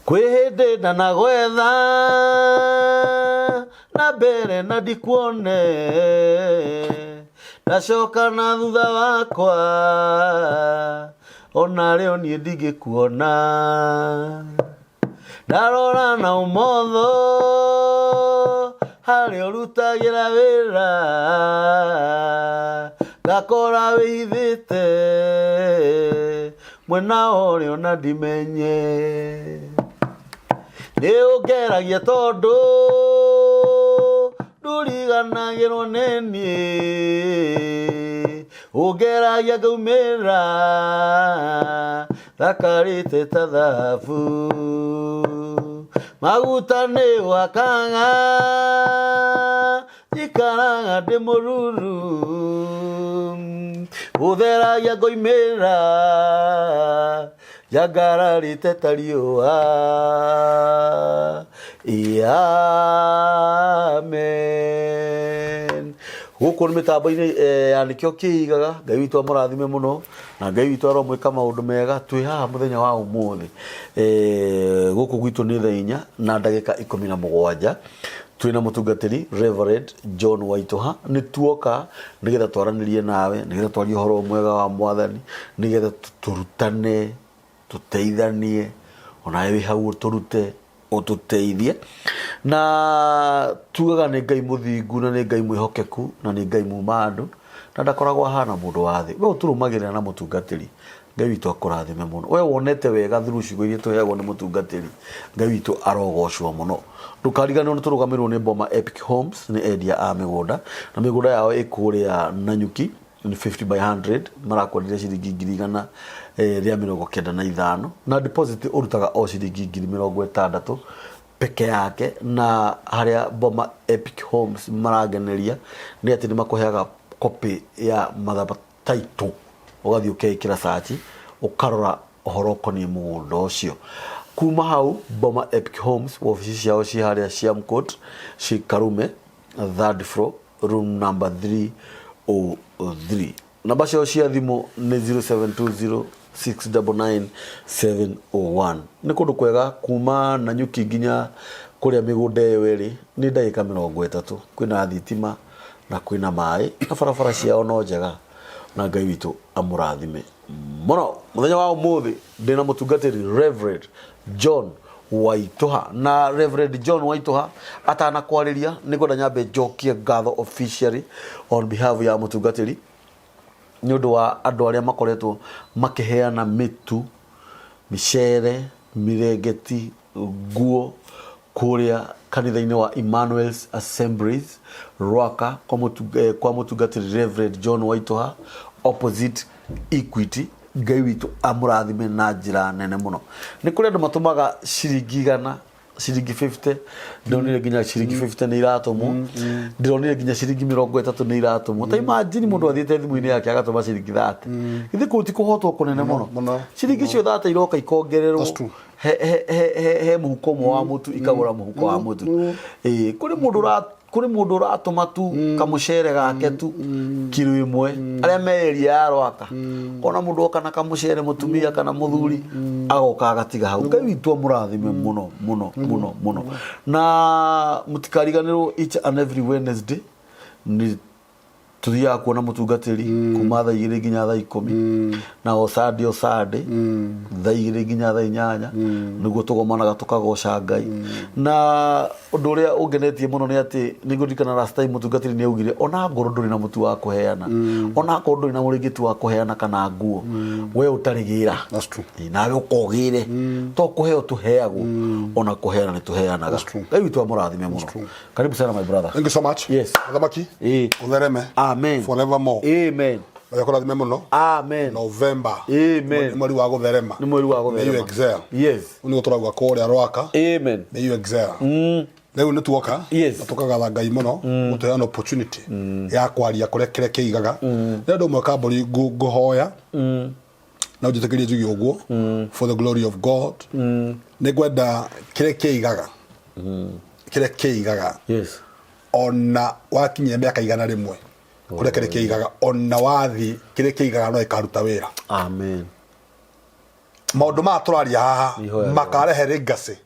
Kwĩ hĩndĩ ndanagwetha na mbere na ndikuone, ndacoka na thutha wakwa ona rĩo niĩ ndingĩkuona. Ndarora na ũmotho harĩa ũrutagĩra wĩra, ngakora wĩhithĩte mwena ũrĩa ona ndimenye. Nĩ ũngeragia tondũ ndũriganagĩrwo nĩ niĩ, ũngeragia ngaumĩra thakarĩte ta thahabu. Maguta nĩ ũhakaga njikaraga ndĩ mũruru, ũtheragia ngoimĩra njangararĩte ta riũa. Amen. Gũkũ nĩ mĩtambo-inĩ ya nĩkĩo kĩigaga. Ngai witũ amũrathime mũno na Ngai witũ aromwĩka maũndũ mega. Twĩ haha mũthenya wa ũmũthĩ, gũkũ gwitũ nĩ thaa 4 na ndagĩka 17. Twĩna mũtungatĩri Reverend John Waitũha. Nĩ tuoka nĩgetha twaranĩrie nawe, nĩgetha twarie ũhoro mwega wa Mwathani, nĩgetha tũrutane, tũteithanie, onawe wĩ hau ũtũrute, ũtũteithie. Na tugaga nĩ Ngai mũthingu na nĩ Ngai mwĩhokeku na nĩ Ngai muma andũ na ndakoragwo ahana mũndũ wa thĩ. We ũtũrũmagĩrĩra na mũtungatĩri, Ngai witũ akũrathime mũno. We wonete wega through ciugo iria tũheagwo nĩ mũtungatĩri, Ngai witũ arogocwo mũno. Ndũkariganĩrwo nĩ tũrũgamĩrĩrwo nĩ Boma Epic Homes, nĩ endia a mĩgũnda, na mĩgũnda yao ĩ kũrĩa Nanyuki, nĩ 50 by 100, marakwenderia ciringi ngiri igana rĩa 95, na deposit ũrutaga o ciringi ngiri 60 peke yake. Na harĩa Boma Epic Homes marangeneria nĩ atĩ nĩ makũheaga copy ya mathabu title, ũgathiĩ ũkeĩkĩra search, ũkarora ũhoro ũkoniĩ mũgũnda ũcio. Kuma hau Boma Epic Homes wabici ciao ciĩ harĩa Siam Court, ciĩ Karume third floor, room number 303. Namba ciao cia thimũ nĩ 0720 699 701. Nĩ kũndũ kwega kuma Nanyuki nginya kũrĩa mĩgũnda ĩyo ĩrĩ nĩ ndagĩka 30. Kwĩna thitima na kwĩna maĩ na barabara ciao no njega, na Ngai witũ amũrathime mũno. Mũthenya wa ũmũthĩ ndĩna mũtungatĩri Reverend John Waitũha. Na Reverend John Waitũha atanakwarĩria, nĩ ngwenda nyambe njokie ngatho officially on behalf ya mũtungatĩri nĩ ũndũ wa andũ arĩa makoretwo makĩheana mĩtu, mĩcere, mĩrengeti, nguo kũrĩa kanitha-inĩ wa Emmanuel's Assemblies Rwaka kwa mũtungatĩri Reverend John Waitũha opposite Equity. Ngai witũ amũrathime na njĩra nene mũno. Nĩ kũrĩ andũ matũmaga ciringi 100, ciringi 50, ndĩronire nginya ciringi 50 nĩ iratũmwo, ndĩronire nginya ciringi 30 nĩ iratũmwo. Ta imagine mũndũ athiĩte thimũ-inĩ yake agatũma ciringi 30. Githĩ kũu ti kũhotwo kũnene mũno? Mũno. Ciringi icio 30 iroka ikongererwo That's true. he mũhuko ũmwe wa mũtu, ikagũra mũhuko wa mũtu. Ĩĩ, kũrĩ mũndũ ũra kũrĩ mũndũ ũratũma tu kamũcere gake tu kiro 1, arĩa me area ya Rwaka. Kona mũndũ oka na kamũcere, mũtumia kana mũthuri, agoka agatiga hau. Ngai witũ amũrathime mũno mũno mũno mũno. Na mũtikariganĩrwo each and every Wednesday nĩ tuthiaga kuona mũtungatĩri kuma thaa 2 nginya thaa 10, na o Sunday, o Sunday thaa 2 nginya thaa 8 nĩguo tũgomanaga tũkagoca Ngai. Na ũndũ ũrĩa ũngenetie mũno nĩ atĩ nĩ ngũririkana last time mũtungatĩri nĩ augire ona ngorwo ndũrĩ na mũtu wa kũheana, ona akorwo ndũrĩ na mũrĩngĩti wa kũheana kana nguo, we ũtarĩ gĩra. That's true. Ĩ, nawe ũkogĩre to kũheo tũheagwo, ona kũheana nĩ tũheanaga. That's true. Ngai witũ amũrathime mũno. True. Karibu sana, my brother. Thank you so much. Yes. Mũthamaki. Ĩ. Ũthereme. Amen. Forevermore. Amen. Ngai akũrathime mũno. Amen. November. Amen. Nĩ mweri wa gũtherema. Nĩ mweri wa May you gũtherema. excel. Yes. Ũyũ nĩguo tũrauga kũrĩa Rwaka. Amen. May you excel. Rĩu nĩ tuoka Yes. na tũkagatha Ngai mũno gũtũhe an opportunity ya kwaria kũrĩa kĩrĩa kĩigaga. Nĩ ũndũ ũmwe kambũri ngũhoya na ũnjĩtĩkĩrie njuge ũguo for the glory of God. Nĩ ngwenda kĩrĩa kĩigaga, kĩrĩa kĩigaga, ona wakinyia mĩaka 100, kũrĩa kĩrĩa kĩigaga, ona wathiĩ, kĩrĩa kĩigaga no ĩkaruta wĩra. Amen. Maũndũ maya tũraria haha Ihoya rĩega. makarehe legacy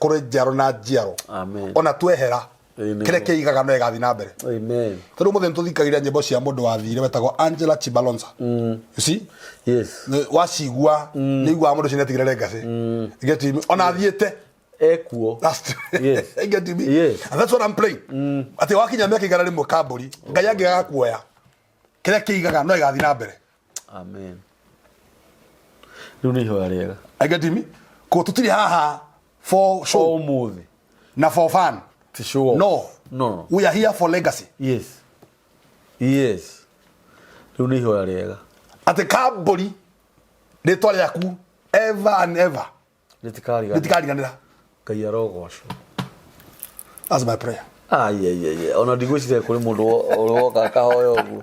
kũrĩ njiaro na njiaro. Amen. Ona twehera, Ĩĩ, nĩguo. kĩrĩa kĩigaga no ĩgathiĩ na mbere. Amen. Tondũ mũthenya tũthikagĩrĩria nyĩmbo cia mũndũ wathire wetagwo Angela Chibalonza, you see? Wacigua nĩ iguaga mũndũ ũcio nĩatigire legacy. You get me? Ona athiĩte. Ekuo. That's You get me? Yes. And that's what I'm playing. Atĩ wakinya mĩaka 100 kambũri, Ngai angĩaga kuoya, kĩrĩa kĩigaga no ĩgathiĩ na mbere. Amen. Rĩu nĩ ihoya rĩega. I get me? Ko tũtirĩ haha for show Ũmũthĩ. na for fun. Ti show off. No. No. We are here for legacy. Yes. Rĩu nĩ ihoya rĩega. Atĩ kambũri rĩtwa rĩaku ever and ever Rĩtikariganĩra. Rĩtikariganĩra. Ngai arogocwo. That's my prayer. Ai. Ona ndigwĩciria kũrĩ mũndũ ũrĩ woka akahoya ũguo.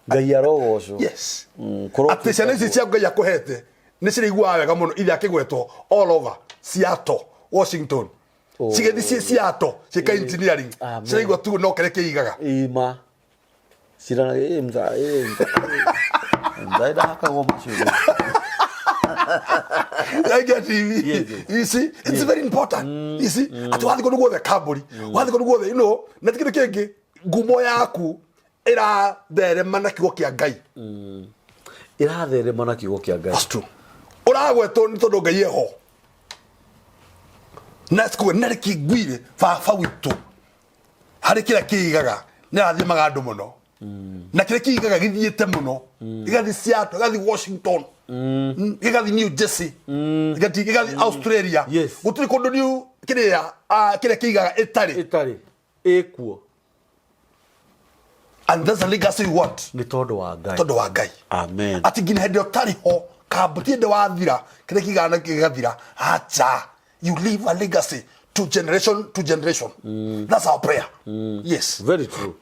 Ngai arogocwo. Yes. Atĩ ciana ici cia Ngai akũhete nĩ cirĩiguaga wega mũno ithe akĩgwetwo all over Seattle, Washington. Oh. Cigĩthiĩ ciĩ Seattle, ciĩka engineering. Amen. Ciraigua tu no kĩrĩa kĩigaga. Ima. Cirana ĩ mza ĩ mza. Mza ndahakagwo macio. I get you. Yes. You see, it's very important. You see, atĩ wathiĩ kũndũ guothe kambũri, wathiĩ kũndũ guothe, na ti kĩndũ kĩngĩ, ngumo yaku ĩratherema na kiugo kĩa Ngai. Ĩratherema na kiugo kĩa Ngai. That's true. Ũragwetwo nĩ tondũ Ngai eho. Na sikuwe na rĩki ngwire baba witũ harĩ kĩrĩa kĩigaga nĩ arathimaga andũ mũno na kĩrĩa kĩigaga gĩthiĩte mũno, gĩgathiĩ Seattle, gĩgathiĩ Washington, gĩgathiĩ New Jersey, gĩgathiĩ Australia. Gũtirĩ kũndũ new kĩrĩa kĩrĩa kĩigaga ĩtarĩ. Ĩtarĩ. Ĩkuo. And that's the legacy you want. Nĩ tondũ wa Ngai. Tondũ wa Ngai. Amen. Atĩ nginya hĩndĩ ĩyo ũtarĩ ho kambuti hĩndĩ wathira kĩrĩa kĩigaga na gĩgathira acha, you leave a legacy to generation to generation. That's our prayer. Yes. Very true.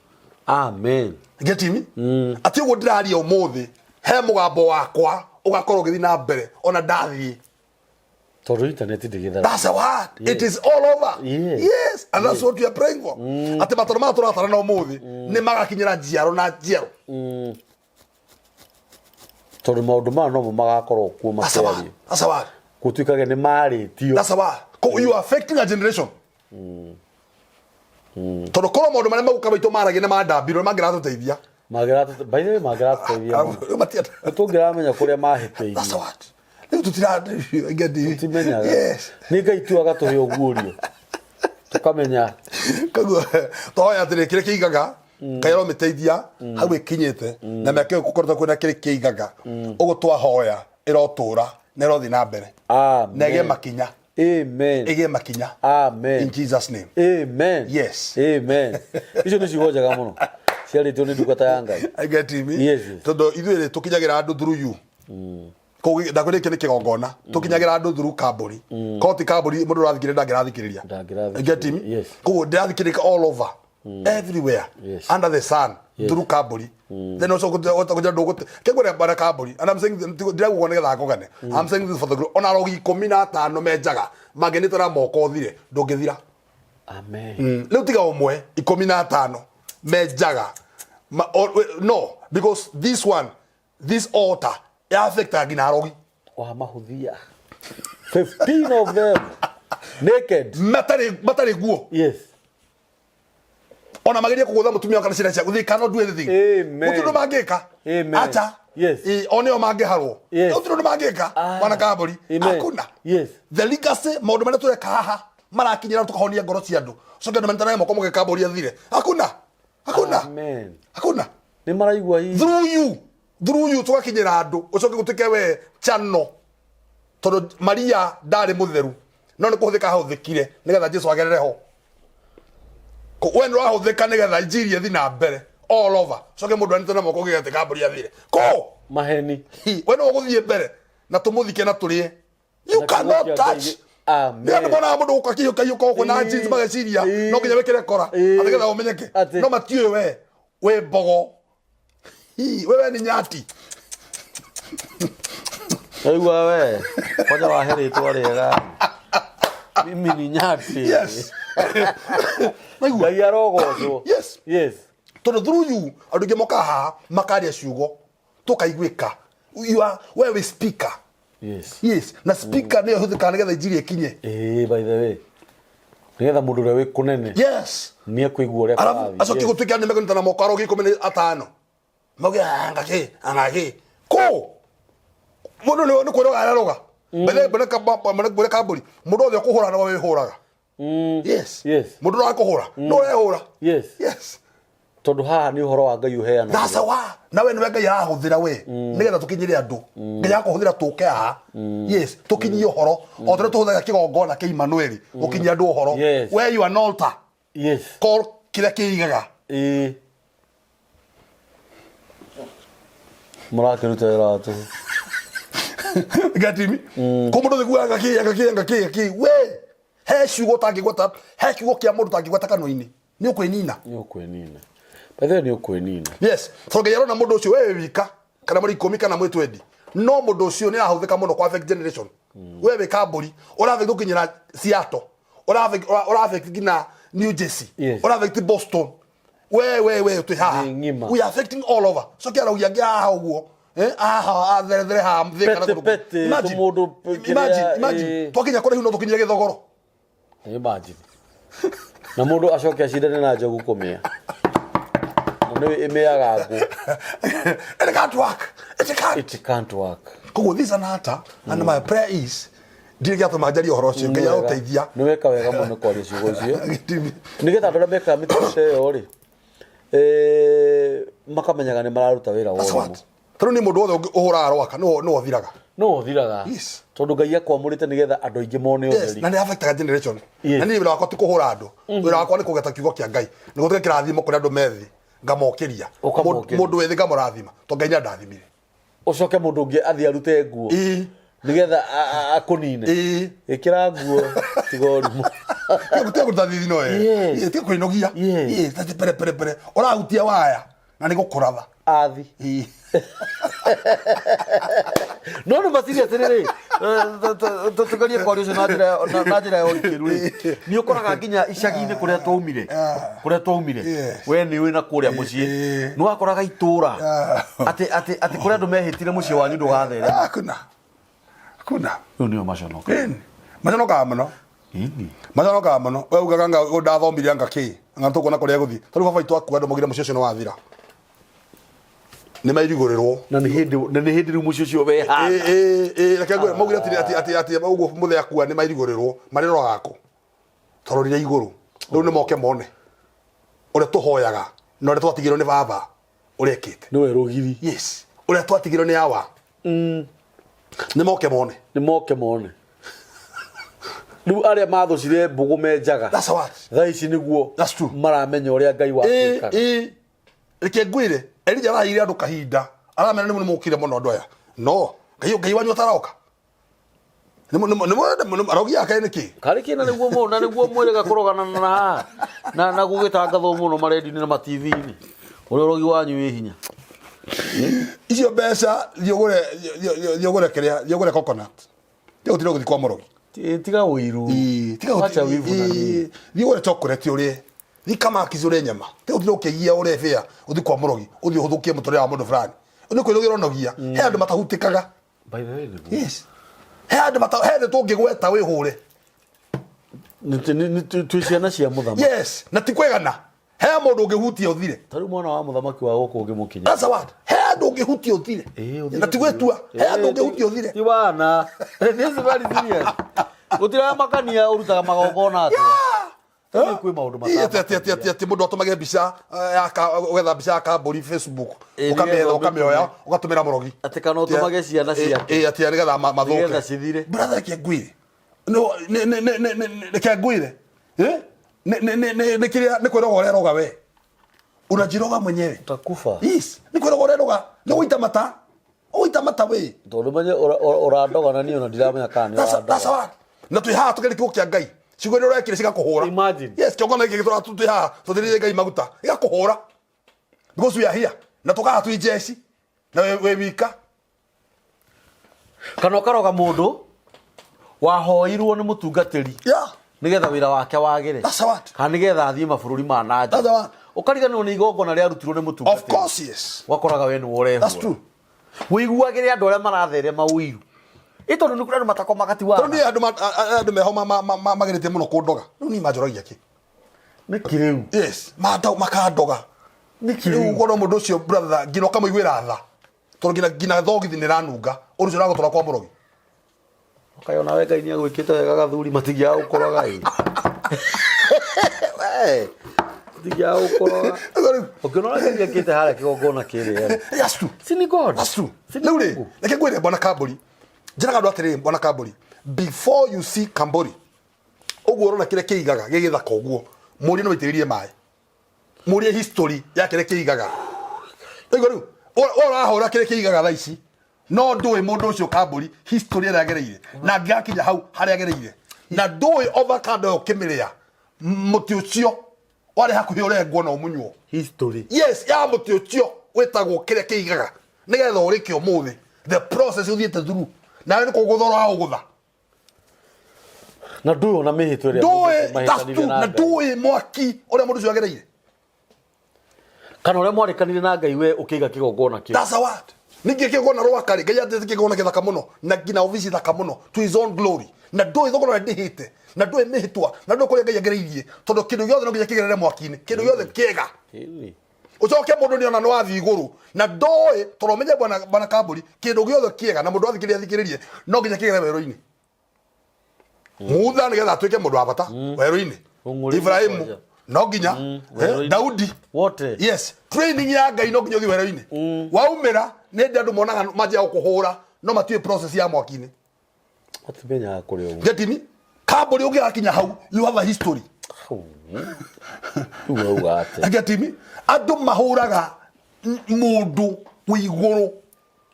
Amen. Get me? Atĩ ũguo ndĩraria ũmũthĩ he mũgambo wakwa ũgakorwo ũgĩthiĩ na mbere ona ndathiĩ. Tondũ internet ndĩgĩthara. That's a word. It is all over. Yes. And that's what we are praying for. Atĩ mataro maya tũratara na ũmũthĩ nĩ magakinyĩra njiaro na njiaro. Tondũ maũndũ maya nomo magakorwo kuo That's a word. makĩario. That's a word. Gũtuĩkage nĩ marĩtio. That's a word. You are affecting a generation. Tondũ korwo maũndũ marĩa maguka maitũ maragia nĩ mandambirwo nĩ mangĩratũteithia. By the way, mangĩratũteithia mũno. Rĩu matienda. Nĩ tũngĩramenya kũrĩa That's a mahĩtĩirie. word. Rĩu tũtira get it. Tũtimenyaga. Yes. Nĩ Ngai tu agatũhe ũguũrio. Tũkamenya. Koguo twahoya atĩrĩ kĩrĩa kĩigaga Ngai aromĩteithia hau ĩkinyĩte na mĩaka ĩyo gũkoretwo kwĩna kĩrĩa kĩigaga ũguo twahoya ĩrotũra na ĩrothiĩ na mbere na ĩgĩe Amen. makinya. Amen. Ĩgĩe makinya. Amen. In Jesus' name. Amen. Yes. Amen. Icio nĩ ciugo njega mũno ciarĩtio nĩ ndungata ya Ngai. I get me? Yes. Tondũ ithuĩ rĩ tũkinyagĩra andũ through you. Koguo ndakwĩra gĩkĩ nĩ kĩgongona tũkinyagĩra andũ through kambũri. Korwo ti kambũri mũndũ ũrathikĩrĩria ndangĩrathikĩrĩria. Ndangĩrathikĩrĩria. You get me? Yes. Koguo ndĩrathikĩrĩka all over, everywhere, under the sun, through kambũri. Then also kũnjĩra ndũgũte kĩngwĩra bara kambũri, and I'm saying ndĩraguo nĩgetha ngũgane. I'm saying this for the glory. Ona arogi 15 menjaga mangĩnĩtara moko ũthire ndũngĩthira. Amen. Rĩu tiga ũmwe 15 menjaga. No, because this one, this altar ya affectaga nginya arogi. Wa mahuthia 15 of them naked. Matarĩ nguo. Ona magerie kũgũtha mũtumia kana ciana ciaku, they cannot do anything. Amen. Gũtirĩ ũndũ mangĩka. Amen. Acha. O nĩo mangĩharwo. Gũtirĩ ũndũ mangĩka. Mwana kambũri. Amen. Hakuna. The legacy maũndũ marĩa tũreka haha marakinyĩra tũkahonia ngoro cia andũ. Coke andũ manyitanage moko moke kambũri athire. Hakuna. Hakuna. Amen. Hakuna. Nĩ maraigua hihi. Through you tũgakinyĩra andũ ũcoke gũtuĩke we channel tondũ Maria ndarĩ mũtheru no nĩ kũhũthĩka ahũthĩkire nĩgetha Jesu agerere ho. We nĩ ũrahũthĩka nĩgetha injiri ĩthiĩ na mbere all over. Coke mũndũ anyite na moko ũgĩte kambũri athire kũ Maheni. Hi, we no ũgũthiĩ mbere na tũmũthike na tũrĩe. You Na kiugo cannot kĩa touch. Ngai. Amen. Nĩ andũ monaga mũndũ gũka kĩhiũka hiũka ũguo na jeans mageciria no nginya wĩkĩre kora atĩ nĩgetha ũmenyeke. Atĩ. No matiũĩ we wĩ mbogo. Hi, wewe ni nyati. Naigua we kwanja wahe rĩtwa rĩega. Mimi ni nyati. Yes. Naigua. Ngai arogocwo. Yes. Tondũ through you andũ aingĩ mokaga haha makaria ciugo tũkaiguĩka. You are wewe wĩ speaker. Yes. Yes, na speaker nĩyo ĩhũthĩkaga nĩgetha injiri ĩkinye. Ĩĩ, by the way, nĩgetha mũndũ ũrĩa wĩ kũnene Yes. nĩ ekũigua ũrĩa Arabu kũrathiĩ. acoke Yes. gũtuĩke andũ mekũnyitana na moko arogi 15 mauge angaki angaki kũ mũndũ nĩ nĩ kwĩroga araroga mbere mbere mbere kambũri mũndũ othe ũkũhũra no wĩhũraga. Yes. Yes. Mũndũ no akũhũra no ũrehũra. Yes. Yes. Tondũ haha nĩ ũhoro wa Ngai ũheanagwo. That's a wa na we nĩwe Ngai arahũthĩra we nĩgetha tũkinyĩre andũ. Ngai akũhũthĩra tũke haha. Yes, tũkinyie ũhoro o ta ũrĩa tũhũthagĩra kĩgongona kĩa Emmanuel gũkinyia andũ ũhoro. Yes. We you are an altar. Yes. Call kĩrĩa kĩigaga. Ĩĩ, mũrakĩruta wĩra wa tũhũ. Get me? Ko mũndũ thiguaga ngaki ngaki ngaki ngaki we he ciugo ũtangĩgweta, he kiugo kĩa mũndũ ũtangĩgweta kanua-inĩ, nĩ ũkwĩnina. Nĩ ũkwĩnina. By the way, nĩ ũkwĩnina. Yes, tondũ Ngai arona mũndũ ũcio we wĩ wika kana mũrĩ 10 kana mwĩ 20, no mũndũ ũcio nĩ arahũthĩka mũno kwa affect generation. We wĩ kambũri ũra affect gũkinyĩra Seattle, ũra affect ũra affect nginya New Jersey, Yes. ũra affect Boston. We we we twĩ haha. Thĩ ng'ima. We are affecting all over. Cokia araugia angĩ haha ũguo. Eh, haha athere haha thĩ kana Pete, kũndũ kũngĩ. pete, Imagine, tũmũndũ kĩrĩa, imagine, imagine. Twakinya kũraihu no tũkinyire gĩthogoro. Imagine. Na mũndũ acoke acindane na njogu kũmĩa. Na nĩwe ĩmĩaga ngũ. It can't work. It can't. It can't work. Koguo this is an altar and my prayer is ndirĩ gĩatũma njarie ũhoro ũcio. Ngai aroteithia. Nĩ weka wega mũno kwaria ciugo icio. Nĩgetha andũ arĩa mekaga mĩtino ta ĩyo rĩ, makamenyaga nĩ mararuta wĩra wa That's ũrimũ. what. Tondũ nĩ mũndũ wothe ũhũraga rwaka nĩwe nĩwe ũthiraga. No ũthiraga. Yes. Tondũ Ngai akwamũrĩte nĩgetha andũ aingĩ mone Yes, ũtheri. na nĩ affectaga generation. Yes. Na niĩ wĩra wakwa ti kũhũra andũ. Wĩra wakwa nĩ kũgeta kiugo kĩa Ngai. Nĩ gũtuĩka kĩrathimo kũrĩ andũ me thĩ ngamokĩria. Ũkamokĩria. Mũndũ wĩ thĩ ngamũrathima tondũ Ngai nĩ andathimire. Ũcoke mũndũ ũngĩ athiĩ arute nguo. Ĩĩ. Nĩgetha akũnine. Ĩĩ. Ĩkĩra nguo tiga ũrimũ. Tiga kũruta thithino ĩ. Yes. Ĩĩ, tiga kwĩnogia. Yes. Ĩĩ, tati pere pere pere. Ũrahutia waya na nĩ gũkũratha. Athi. Ĩĩ. No nĩ maciri atĩrĩrĩ, tũgerie kwaria ũcio na njĩra na njĩra ya ũrikĩru rĩ, nĩ ũkoraga nginya icagi-inĩ kũrĩa twaumire, kũrĩa twaumire, Yes. we nĩ ũĩ na kũrĩa mũciĩ, nĩ wakoraga itũra atĩ atĩ atĩ kũrĩa andũ mehĩtire mũciĩ wanyu ndũgatherema. Hakuna. Hakuna. Rĩu nĩo maconoka. Ĩni. Maconokaga mũno. Ĩni. Maconokaga mũno. We ugaga nga ndathomire anga kĩ. Anga tũkuona kũrĩa egũthiĩ. Tarĩu baba witũ akua andũ maugire mũciĩ ũcio nĩ wathira. Nĩ mairigũrĩrwo. Na nĩ hĩndĩ na nĩ hĩndĩ rĩu mũciĩ ũcio wehana. Ĩ ĩ ĩ reke ngwĩre maugire atĩ atĩ atĩ atĩ ũguo mũthee akua nĩ mairigũrĩrwo marĩroraga kũ. Twarorire igũrũ. Rĩu nĩ moke mone. Ũrĩa tũhoyaga na ũrĩa twatigĩrwo nĩ baba ũrĩa ekĩte. Nĩwe rũgiri. Yes. Ũrĩa twatigĩrwo nĩ awa. Nĩ moke mone. Nĩ moke mone. Rĩu arĩa mathũcire mbũgũ menjaga. That's what. Thaa ici nĩguo That's true. maramenya ũrĩa Ngai Ĩ watuĩkaga. ĩ reke ngwĩre Elija araheire andũ kahinda aramera nĩ mũkire mũno andũ aya no Ngai Ngai wanyu ataroka nĩ arogi yake nĩ kĩ Karĩ kĩ na nĩguo na nĩguo mwĩrĩga kũrogana na haha na na gũgĩtangathwo mũno maredio-inĩ na ma TV-inĩ ũrĩa ũrogi wanyu wĩ hinya. Icio mbeca thiĩ ũgũre thiĩ ũgũre kĩrĩa thiĩ ũgũre coconut tiga gũtinda ũgĩthiĩ kwa mũrogi. Tiga ũiru. Ĩĩ, tiga Wacha wivu na ĩĩ, nini. thiĩ ũgũre chocolate ũrĩe thiĩ kamakis ũrĩe nyama tiga gũtinda ũkĩgia ũrĩe bĩa ũthiĩ kwa mũrogi ũthiĩ ũhũthũkie mũtũrĩre wa mũndũ fulani nĩ kwĩnogia ũronogia he andũ matahutĩkaga. By the way, nĩguo. Yes. He andũ mata he andũ tũngĩgweta wĩhũre. Twĩ ciana cia mũthamaki. Yes, na ti kwĩgana. He mũndũ ũngĩhutia ũthire. Ta rĩu mwana wa mũthamaki wa gũkũ ũngĩmũkinya. That's a word. He andũ ũngĩhutia ũthire. Ĩĩ, ũthire Na ti gwĩtua. He andũ ũngĩhutia ũthire. Ti wana. This is very serious. Gũtiramakania ũrutaga magongona atĩa. Nĩ kwĩ maũndũ Ĩ, atĩ atĩ atĩ atĩ atĩ mũndũ atũmage mbica ya ũgetha mbica ya kambũri Facebook Ĩ, ũkamĩetha nĩgetha ũkamĩoya ũgatũmĩra mũrogi. Atĩ kana ũtũmage ciana ciake. Ĩ, atĩ nĩgetha mathũke. Nĩgetha cithire. Brother, reke ngwĩre. No, nĩ nĩ nĩ nĩ nĩ reke ngwĩre. Eh? Nĩ nĩ nĩ nĩ nĩ kĩrĩa nĩ kwĩroga ũreroga we. Unajiroga mwenyewe. Utakufa. Yes, nĩ kwĩroga ũreroga. Nĩ gũita mata. Ũgũita mata we. Tondũ menye ũrandoga na niĩ ona ndiramenya kana nĩ That's a ũrandoga. word. Na twĩ haha tũkĩrĩ kiugo kĩa Ngai. Ciugo iria ũrekire cigakũhũra. Imagine. Yes, kĩongona gĩkĩ gĩtũra twĩ haha tũthĩrĩrie Ngai maguta. Gĩgakũhũra. Because we are here. Na tũkaha twĩ njeci. Na wĩ wika. Kana ũkaroga mũndũ wahoirwo nĩ mũtungatĩri. Yeah. Nĩgetha wĩra wake wagĩre. That's a word. Kana nĩgetha athiĩ mabũrũri ma na nja. That's a word. Ũkariganĩrwo nĩ igongona rĩarutirwo nĩ mũtungatĩri. Of course, yes. Wakoraga we nĩwe ũrehũra. That's true. Wĩiguagĩre andũ arĩa maratherema ũiru. Ĩ tondũ nĩ kũrĩ andũ matakomaga ti Tondũ wara. niĩ andũ andũ meho mageretie mũno kũndoga. Rĩu niĩ manjoragia kĩ? Nĩkĩ rĩu? Yes, makandoga. Nĩkĩ Rĩu rĩu? ũkona mũndũ ũcio brother nginya ũkamũiguĩra tha. Tondũ nginya thogithi nĩ ĩranunga. Ũndũ ũcio ũragũtwara kwa mũrogi. Kaĩ onawe Ngai nĩ agwĩkĩte wega gathuri matingĩaga gũkũroga ĩ. We, matingĩaga gũkũroga. Rĩu Ũkĩona ũrĩa Ngai ekĩte harĩa kĩgongona kĩrĩa. That's true. Si ni God. That's true. Si ni Rĩu rĩ, Mungu. reke ngwĩre bwana Kambũri. Njĩraga andũ atĩrĩrĩ bwana Kambũri, before you see Kambũri, ũguo ũrona kĩrĩa kĩigaga gĩ gĩthaka ũguo, mũrie no wĩitĩrĩrie maĩ. Mũrie history ya kĩrĩa kĩigaga. Ũguo rĩu, ũrahũra kĩrĩa kĩigaga thaa ici, no ndũĩ mũndũ ũcio Kambũri history ĩrĩa agereire, na angĩgakinya hau harĩa agereire. Na ndũĩ avocado ĩyo ũkĩmĩrĩa, mũtĩ ũcio warĩ hakuhĩ ũrengwo na ũmunywo. History. Yes, ya mũtĩ ũcio wĩtagwo kĩrĩa kĩigaga nĩgetha ũrĩke ũmũthĩ the process ũthiĩte through nawe nĩ kũgũtha ũragũgũtha. Na ndũĩ ona mĩhĩtwa ĩrĩa ndũĩ mũndũ that's mahĩtanire true, na na Ngai. ndũĩ mwaki ũrĩa mũndũ ũcio agereire. Kana ũrĩa mwarĩkanire na Ngai we ũkĩiga kĩgongona kĩu. That's a word. Ningĩ kĩgongona rwaka rĩ, Ngai atĩte kĩgongona gĩthaka mũno na nginya obici thaka mũno to his own glory. Na ndũĩ thogora ũrĩa ndĩhĩte, na ndũĩ mĩhĩtwa, na ndũĩ kũrĩa Ngai agereirie, tondũ kĩndũ gĩothe no nginya kĩgerere mwaki-inĩ, kĩndũ gĩothe kĩega. Ĩni. Ũcoke mũndũ nĩona nĩ wathiĩ igũrũ na ndoĩ, tondũ ũmenye bwana Kambũri, kĩndũ gĩothe kĩega na mũndũ athikĩrĩria athikĩrĩrie no nginya kĩgere werũ-inĩ. Mutha nĩgetha atuĩke mũndũ wa bata werũ-inĩ. Ũng'ũrĩ Ibrahimu kwanja. no nginya, werũ-inĩ. Daudi. Wote. Yes, training ya Ngai no nginya ũthiĩ werũ-inĩ. Waumĩra nĩ hĩndĩ andũ monaga manjia gũkũhũra no matiũĩ process ya mwaki-inĩ. Matimenyaga kũrĩa ũguo. Get me? Kambũri ũngĩgakinya hau, you have a history. Rĩu wauga atĩa? Get me? Andũ mahũraga mũndũ wĩ igũrũ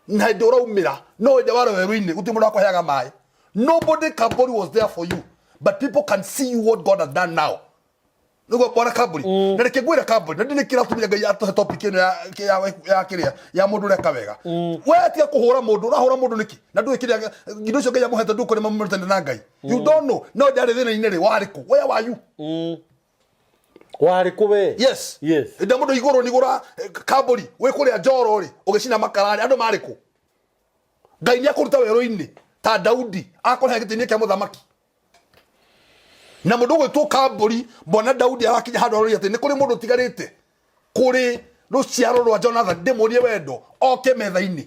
na hĩndĩ ũraumĩra no hĩndĩ warĩ werũ-inĩ gũtirĩ mũndũ wakũheaga maĩ. Nobody Kambũri was there for you, but people can see you what God has done now. Nĩguo bwana Kambũri. Na reke ngwĩre Kambũri, na ndĩ nĩkĩo kĩratũmire Ngai atũhe topic ĩno ya kĩrĩa ya mũndũ ũreka wega. We tiga kũhũra mũndũ, ũrahũra mũndũ nĩkĩ? Na ndũĩ kĩrĩa indo icio Ngai amũhete ndũĩ kũrĩa mamũrutĩte na Ngai. You don't know. No ndarĩ thĩna-inĩ rĩ, warĩ kũ? Where were you? Warĩ kũ we? Yes. Yes. Hĩndĩ ĩrĩa mũndũ igũrũ nĩ igũra Kambũri, wĩ kũrĩa Njoro rĩ, ũgĩcina makara rĩ, andũ marĩ kũ? Ngai nĩ akũruta werũ-inĩ ta Daudi akũrehe gĩtĩ-inĩ kĩa mũthamaki. Na mũndũ ũgwĩtwo Kambũri, mbona Daudi arakinya handũ aroria atĩ nĩ kũrĩ mũndũ ũtigarĩte kũrĩ rũciaro rwa Jonathan ndĩmũrie wendo oke metha-inĩ.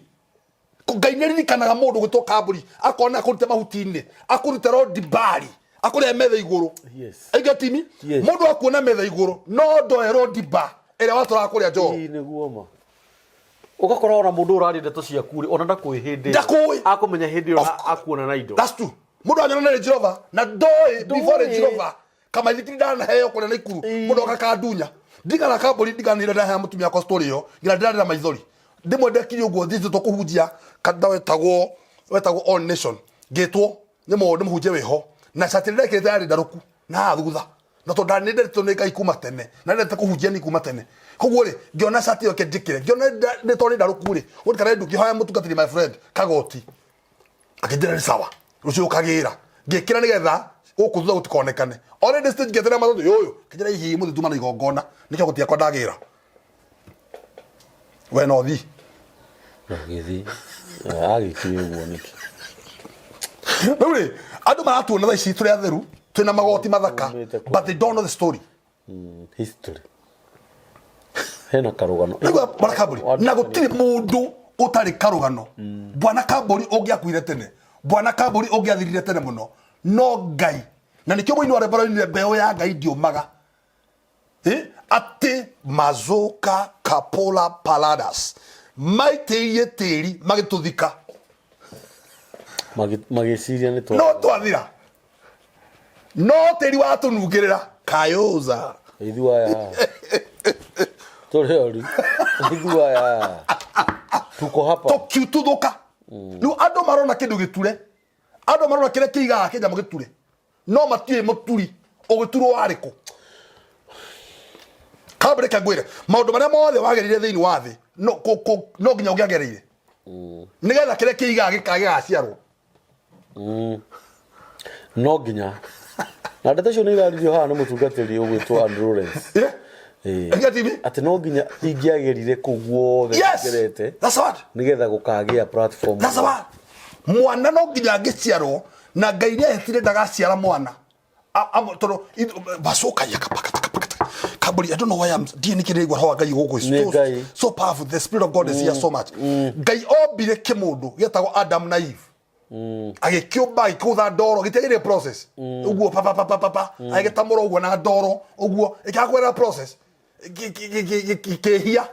Ngai nĩ aririkanaga mũndũ ũgwĩtwo Kambũri akona akũrute mahuti-inĩ, akũrute Rodibari, akũrehe metha igũrũ. Yes. Are you getting me? Yes. Mũndũ akuona metha igũrũ no ndoe Rodiba ĩrĩa watũraga kũrĩa Njoro. Ĩĩ, nĩguo ma. Ũgakora ona mũndũ ũraria ndeto ciaku rĩ, ona ndakũĩ hĩndĩ ĩyo. Ndakũĩ. Akũmenya hĩndĩ ĩyo Of akuona na indo. That's true. Mũndũ anyona na Range Rover na ndoĩ before Range Rover kamaithikiri ndanaheo kũrĩa Naikuru mũndũ oka kandunya. Ndigana Kambũri ndiganĩire ndahea mũtumia wakwa story ĩyo nginya ndĩrarĩra maithori. Ndĩmwendekire ũguo thiĩte kũhunjia kanitha wetagwo All Nation ngĩtwo nĩ mũndũ mũhunjia wĩho na cati ĩrĩa ndekĩrĩte yarĩ ndarũku na haha thutha na tondũ nĩ ndendetwo nĩ Ngai kuma tene na ndendete kũhunjia ni kuma tene koguo rĩ ngĩona cati ĩyo njĩkĩre ngĩona nĩ tondũ nĩ ndarũku rĩ gũtikana ngĩhoya mũtungatĩri my friend kagoti akĩnjĩra nĩ sawa rũciũ ũkagĩra ngĩkĩra nĩgetha gũkũ thutha gũtikonekane already stage ngĩeterera matatũ yũyũ kĩnjĩra hihi mũthĩ tuma na igongona nĩkĩo gũtiakwa ndagĩra we no thi Gĩthi. Agĩkire ũguo nĩkĩ? Rĩu rĩ andũ maratuona thaa ici tũrĩ atheru twĩna magoti mathaka Umĩte kũ? but they don't know the story. History. Hena karũgano. Nĩguo bwana Kambũri na gũtirĩ mũndũ ũtarĩ karũgano. Bwana Kambũri ũngĩakuire tene, bwana Kambũri ũngĩathirire tene mũno, no Ngai na nĩkĩo mũini wa rwĩmbo arainire mbeũ ya Ngai ndĩũmaga. Atĩ mazoka kapola paladas maitĩirie tĩri magĩtũthika. Magĩciria nĩ no twathira no tĩri watũnungĩrĩra kayũza. Ithu aya tũrĩ oru. Ithu aya tuko hapa. Tũkiututhũka. Rĩu andũ marona kĩndũ gĩture, andũ marona kĩrĩa kĩigaga kĩnyamũ gĩture, no matiũĩ mũturi ũgĩturwo warĩ kũ. Kambere reke ngwĩre maũndũ marĩa mothe wagereire thĩinĩ wa thĩ no, no nginya ũngĩagereire nĩgetha kĩrĩa kĩigaga gĩgaciarwo. No nginya na ndeto icio nĩ iraririo haha nĩ mũtungatĩri ũgwĩtwo Andrew Lawrence. Ĩ get me? Atĩ no nginya ingĩagerire kũu guothe Yes. ngerete That's what. nĩgetha gũkagĩa platform. That's what. Mwana no nginya angĩciarwo na Ngai nĩ ehĩtire ndagaciara mwana. Tondũ bacoka ya kapakata kamburi. I don't know why I'm ndiĩ nĩkĩ ndĩraigua roho wa Ngai gũkũ. Nĩ So, Ngai. so powerful, the spirit of God is here so much. Ngai ombire kĩmũndũ gĩetagwo Adam na Eve, agĩkĩũmba, agĩkĩgũtha ndoro, gĩtiagĩrĩire process ũguo, pa pa pa pa pa pa, agĩgĩtamũra ũguo na ndoro ũguo, ĩkĩaga kũgerera process, kĩhia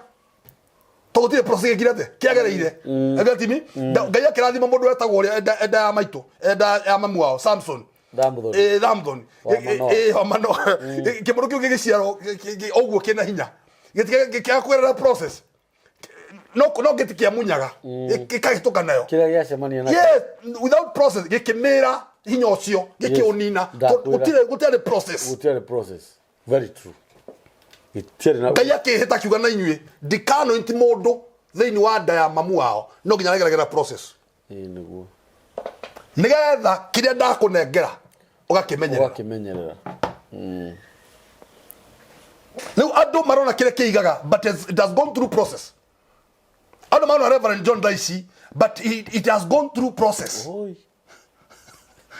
tondũ gũtirĩ process gĩkire atĩ kĩagereire. Agatimi Ngai akĩrathima mũndũ wetagwo ũrĩa enda ya maitũ, enda ya mamu wao, Samson. Samson. Samson. Wa Manoa. Wa Manoa. Kĩmũndũ kĩu gĩgĩciarwo ũguo kĩna hinya, gĩtiaga kũgerera process, no gĩti kĩamunyaga gĩkahĩtũka nayo. Kĩrĩa gĩacemania nakĩo. Yes, without process gĩkĩmĩra hinya ũcio, gĩkĩũnina. Ndakwĩra. Gũtiarĩ process. Gũtiarĩ process, very true, gĩtiarĩ na Ngai akĩhĩta akiuga na inyuĩ ndikanointi mũndũ thĩinĩ wa nda ya mamu wao, no nginya ageragĩra process. Ĩĩ, nĩguo. Nĩgetha kĩrĩa ndakũnengera ũgakĩmenyerera. Ũgakĩmenyerera. Rĩu andũ marona kĩrĩa kĩigaga, but it has gone through process. Andũ marona Reverend John thaa ici, but it has gone through process. Oi.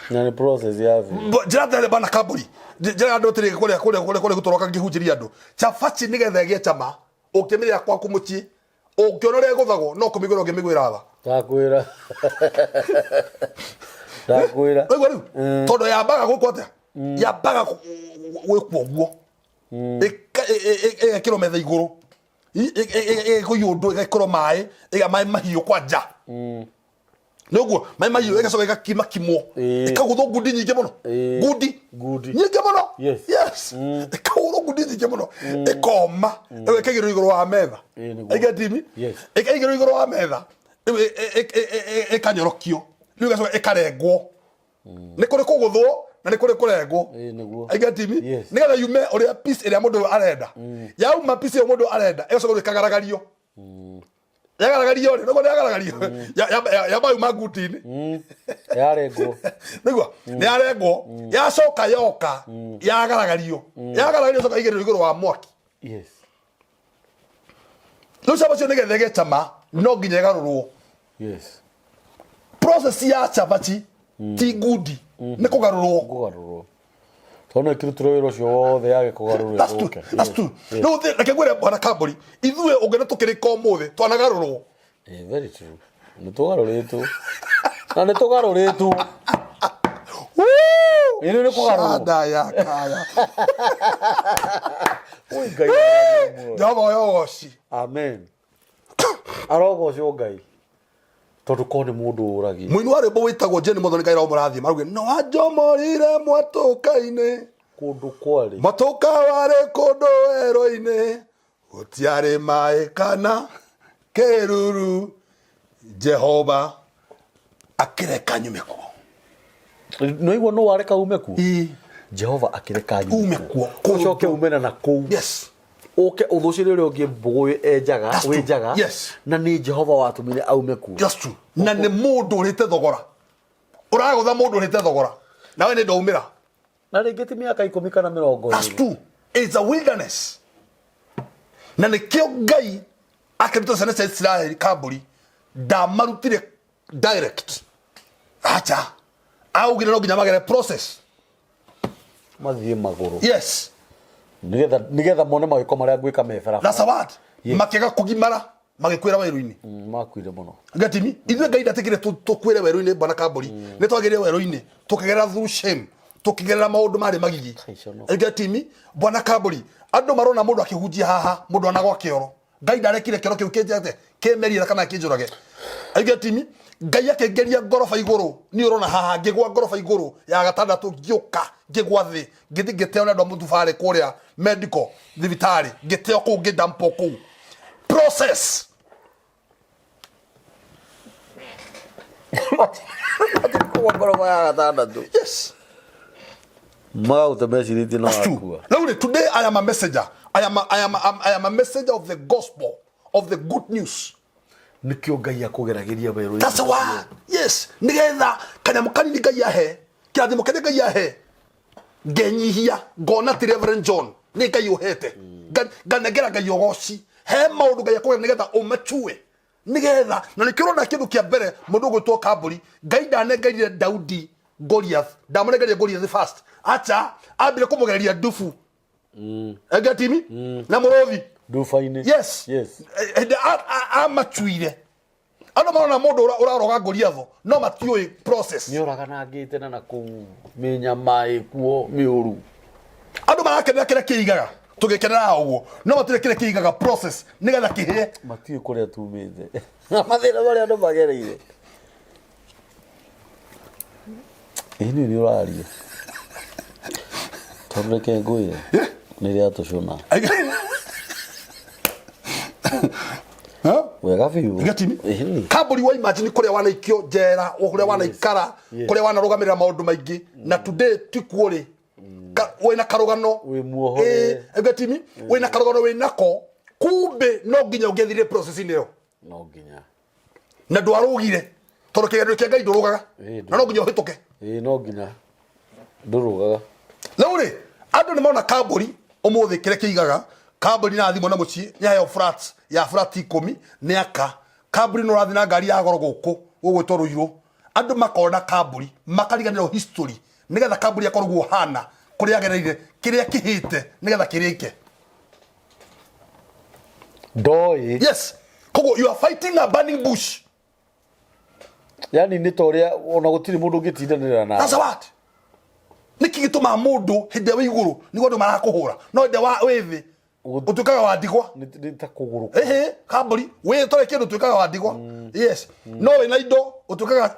Na nĩ process ya thĩ. Njĩra ndere bana kamburi, njĩra andũ atĩrĩ, kũrĩa gũtoroka ngĩhunjĩria andũ cabaci nĩgetha ĩgĩe cama, ũngĩmĩrĩa kwaku mũciĩ, ũngĩona ũrĩa ĩgũthagwo, no kũmĩgwĩra ũngĩmĩgwĩra tha. Ndakwĩra, ndakwĩra. Waigua rĩu, tondũ yambaga gwĩkwo atĩa? Yambaga gwĩkwo ũguo, ĩgekĩrwo metha igũrũ, ĩgakũiyũndwo, ĩgekĩrwo maĩ, ĩga maĩ mahiũ kwanja, nĩ ũguo, maĩ mahiũ, ĩgacoka ĩgakimakimwo. Ĩkagũthwo ngundi nyingĩ mũno. Ngundi Ngundi. nyingĩ mũno. Yes. Yes, ĩkagũthwo ngundi nyingĩ mũno, ĩkoma, rĩu ĩkaigĩrwo igũrũ wa metha. Ĩĩ, nĩguo. Ĩgatimi ĩkaigĩrwo igũrũ wa metha, rĩu ĩkanyorokio, rĩu ĩgacoka ĩkarengwo. Nĩ kũrĩ kũgũthwo na nĩ kũrĩ kũrengwo. Ĩĩ, nĩguo. Aigatimi nĩgetha yume ũrĩa piece ĩrĩa mũndũ ũyũ arenda. Yauma piece ĩyo mũndũ arenda, ĩgacoka rĩu ĩkagaragario. Yagaragario rĩ, nĩguo yagaragario, yamba yuma nguti-inĩ. Yarengwo. Nĩguo nĩ yarengwo, yacoka yoka yagaragario, yagaragario coka igĩrĩrwo igũrũ wa mwaki. Rĩu cabaci ĩyo nĩgetha ĩgĩe cama no nginya ĩgarũrwo. Process ya cabaci ti ngundi, nĩ kũgarũrwo. Kũgarũrwo, tondũ no ĩkĩrutĩrwo wĩra ũcio wothe yage kũgarũrwo. That's true. Ĩthũke. That's true. Rĩu reke ngwĩre, bwana Kambũri, ithuĩ ũngĩona tũkĩrĩka ũmũthĩ twanagarũrwo. Eh, very true, nĩ tũgarũrĩtwo na nĩ tũgarũrĩtwo. Woo! Ĩĩ, nĩ kũgarũrwo. Shada ya kaya. Ui, Ngai wa Jehova oyo ũgoci. Amen, arogocwo Ngai, tondũ korwo nĩ mũndũ ũragia. Mũini wa rwĩmbo wĩtagwo Jane Muthoni, Ngai romũrathima, arauge no anjomorire mwatũka-inĩ. Kũndũ kwarĩ. Mwatũka warĩ kũndũ werũ-inĩ, gũtiarĩ maĩ kana kĩruru, Jehova akĩreka nyume kuo. No igua no wareka ume kuo. Ĩĩ. Jehova akĩreka ume kuo. Ũcoke ume na kũu. Ũke ũthũcĩre ũrĩa ũngĩ mbũgũ enjaga. That's true. Wĩnjaga. Na nĩ Jehova watũmire aume kuo. That's true. Na nĩ mũndũ ũrĩte thogora, ũragũtha mũndũ ũrĩte thogora, nawe nĩ ndaumĩra. Na rĩngĩ ti mĩaka 10 kana 20. That's true. It's a wilderness. Na nĩkĩo Ngai akĩruta ciana cia Isiraeli kambũri ndamarutire direct. Acha. Augire no nginya magere process. Mathiĩ magũrũ. Nĩgetha mone mawĩko marĩa ngwĩka me barabara. That's a word. Makĩaga kũgimara, magĩkwĩra werũ-inĩ. Makuire mũno. Gatimi, ithuĩ Ngai ndatigire tũkuĩre werũ-inĩ, bwana Kambũri. Nĩ twagĩrire werũ-inĩ, tũkĩgerera through shame, tũkĩgerera maũndũ marĩ magigi. Kaicono. Gatimi, bwana Kambũri, andũ marona mũndũ akĩhunjia haha, mũndũ anagwa kĩoro. Ngai ndarekire kĩoro kĩu kĩnjate, kĩmerie kana kĩnjũrage. Gatimi, Ngai akĩngeria ngoroba igũrũ, niĩ ũrona haha ngĩgwa ngoroba igũrũ ya gatandatũ, ngĩũka ngĩgwa thĩ, ngĩthiĩ ngĩteo nĩ andũ a mũthubarĩ kũrĩa medical thibitarĩ, ngĩteo kũu, ngĩdampo kũu. Process. Kũgwa ngoroba ya gatandatũ. Yes. Magagũte mecirĩtie no That's true. wakua. Rĩu rĩ, today I am a messenger. I am a messenger of the gospel, of the good news. Nĩkĩo Ngai akũgeragĩria werũ. That's the word. Yes. Nĩgetha kanyamũ kanini Ngai ahe, kĩrathimo kĩrĩa Ngai ahe, ngenyihia, ngona ti Reverend John, nĩ Ngai ũhete. Nganengera Ngai ũgoci. He maũndũ Ngai akũgera nĩgetha ũmachue. Nĩgetha na nĩkĩo ũrona kĩndũ kĩa mbere mũndũ ũgwĩtwo Kambũri, Ngai ndanengerire Daudi Goliath, ndamũnengerire Goliath first. Acha, ambire kũmũgereria ndubu. Enge timi na mũrũthi. Nduba-inĩ. Yes. Yes. Hĩndĩ amacuire. Andũ marona mũndũ ũraroga Goliath no matiũĩ process. Nĩ oraganangĩte na nakũu mĩnyama ĩkuo mĩũru. Andũ marakenera kĩrĩa kĩigaga, tũgĩkenera ũguo, no matirĩ kĩrĩa kĩigaga process nĩgetha kĩhĩe. Matiũĩ kũrĩa tumĩte na mathĩna marĩa andũ magereire. Ĩ nĩ nĩ ũraria tondũ reke ngwĩre nĩ rĩatũcũna. Huh? Wega biũ. Gatini. Ĩhĩ. Kambũri wa imagine kũrĩa wanaikio njera, kũrĩa wanaikara, Yes. kũrĩa wanarũgamĩrĩra maũndũ maingĩ, na today ti kuo rĩ. Wĩna karũgano. Wĩ muohore. Ĩĩ, gatini, wĩna karũgano wĩnako, kumbe no nginya ũngĩathire process-inĩ ĩyo. No nginya. Na ndwarũgire tondũ kĩgerio kĩa Ngai ndũrũgaga. Ĩĩ, Na no nginya ũhĩtũke. Ĩĩ, no nginya ndũrũgaga. Rĩu rĩ, andũ nĩ mona Kambũri ũmũthĩ kĩrĩa kĩigaga Kambũri na thimũ na mũciĩ nĩ aheo flat ya flat 10 nĩ aka. Kambũri nĩ ũrathiĩ na ngari ya goro gũkũ gũgwĩtwo Rũirũ. Andũ makona Kambũri makariganĩrwo history nĩgetha Kambũri akorwo guo hana kũrĩa agereire kĩrĩa kĩhĩte nĩgetha kĩrĩke. Ndoĩ. Yes. Koguo you are fighting a burning bush. Yani nĩ ta ũrĩa ona gũtirĩ mũndũ ũngĩtindanĩra nawe. That's what. Nĩkĩ gĩtũmaga mũndũ hĩndĩ ĩrĩa wĩ igũrũ nĩguo andũ marakũhũra, no hĩndĩ ĩrĩa wĩ thĩ ũtuĩkaga wa ndigwa. Nĩ ta kũgũrũ. Ĩhĩ, Kambũri wĩ ũtarĩ kĩndũ ũtuĩkaga wa ndigwa. Yes. No wĩna indo ũtuĩkaga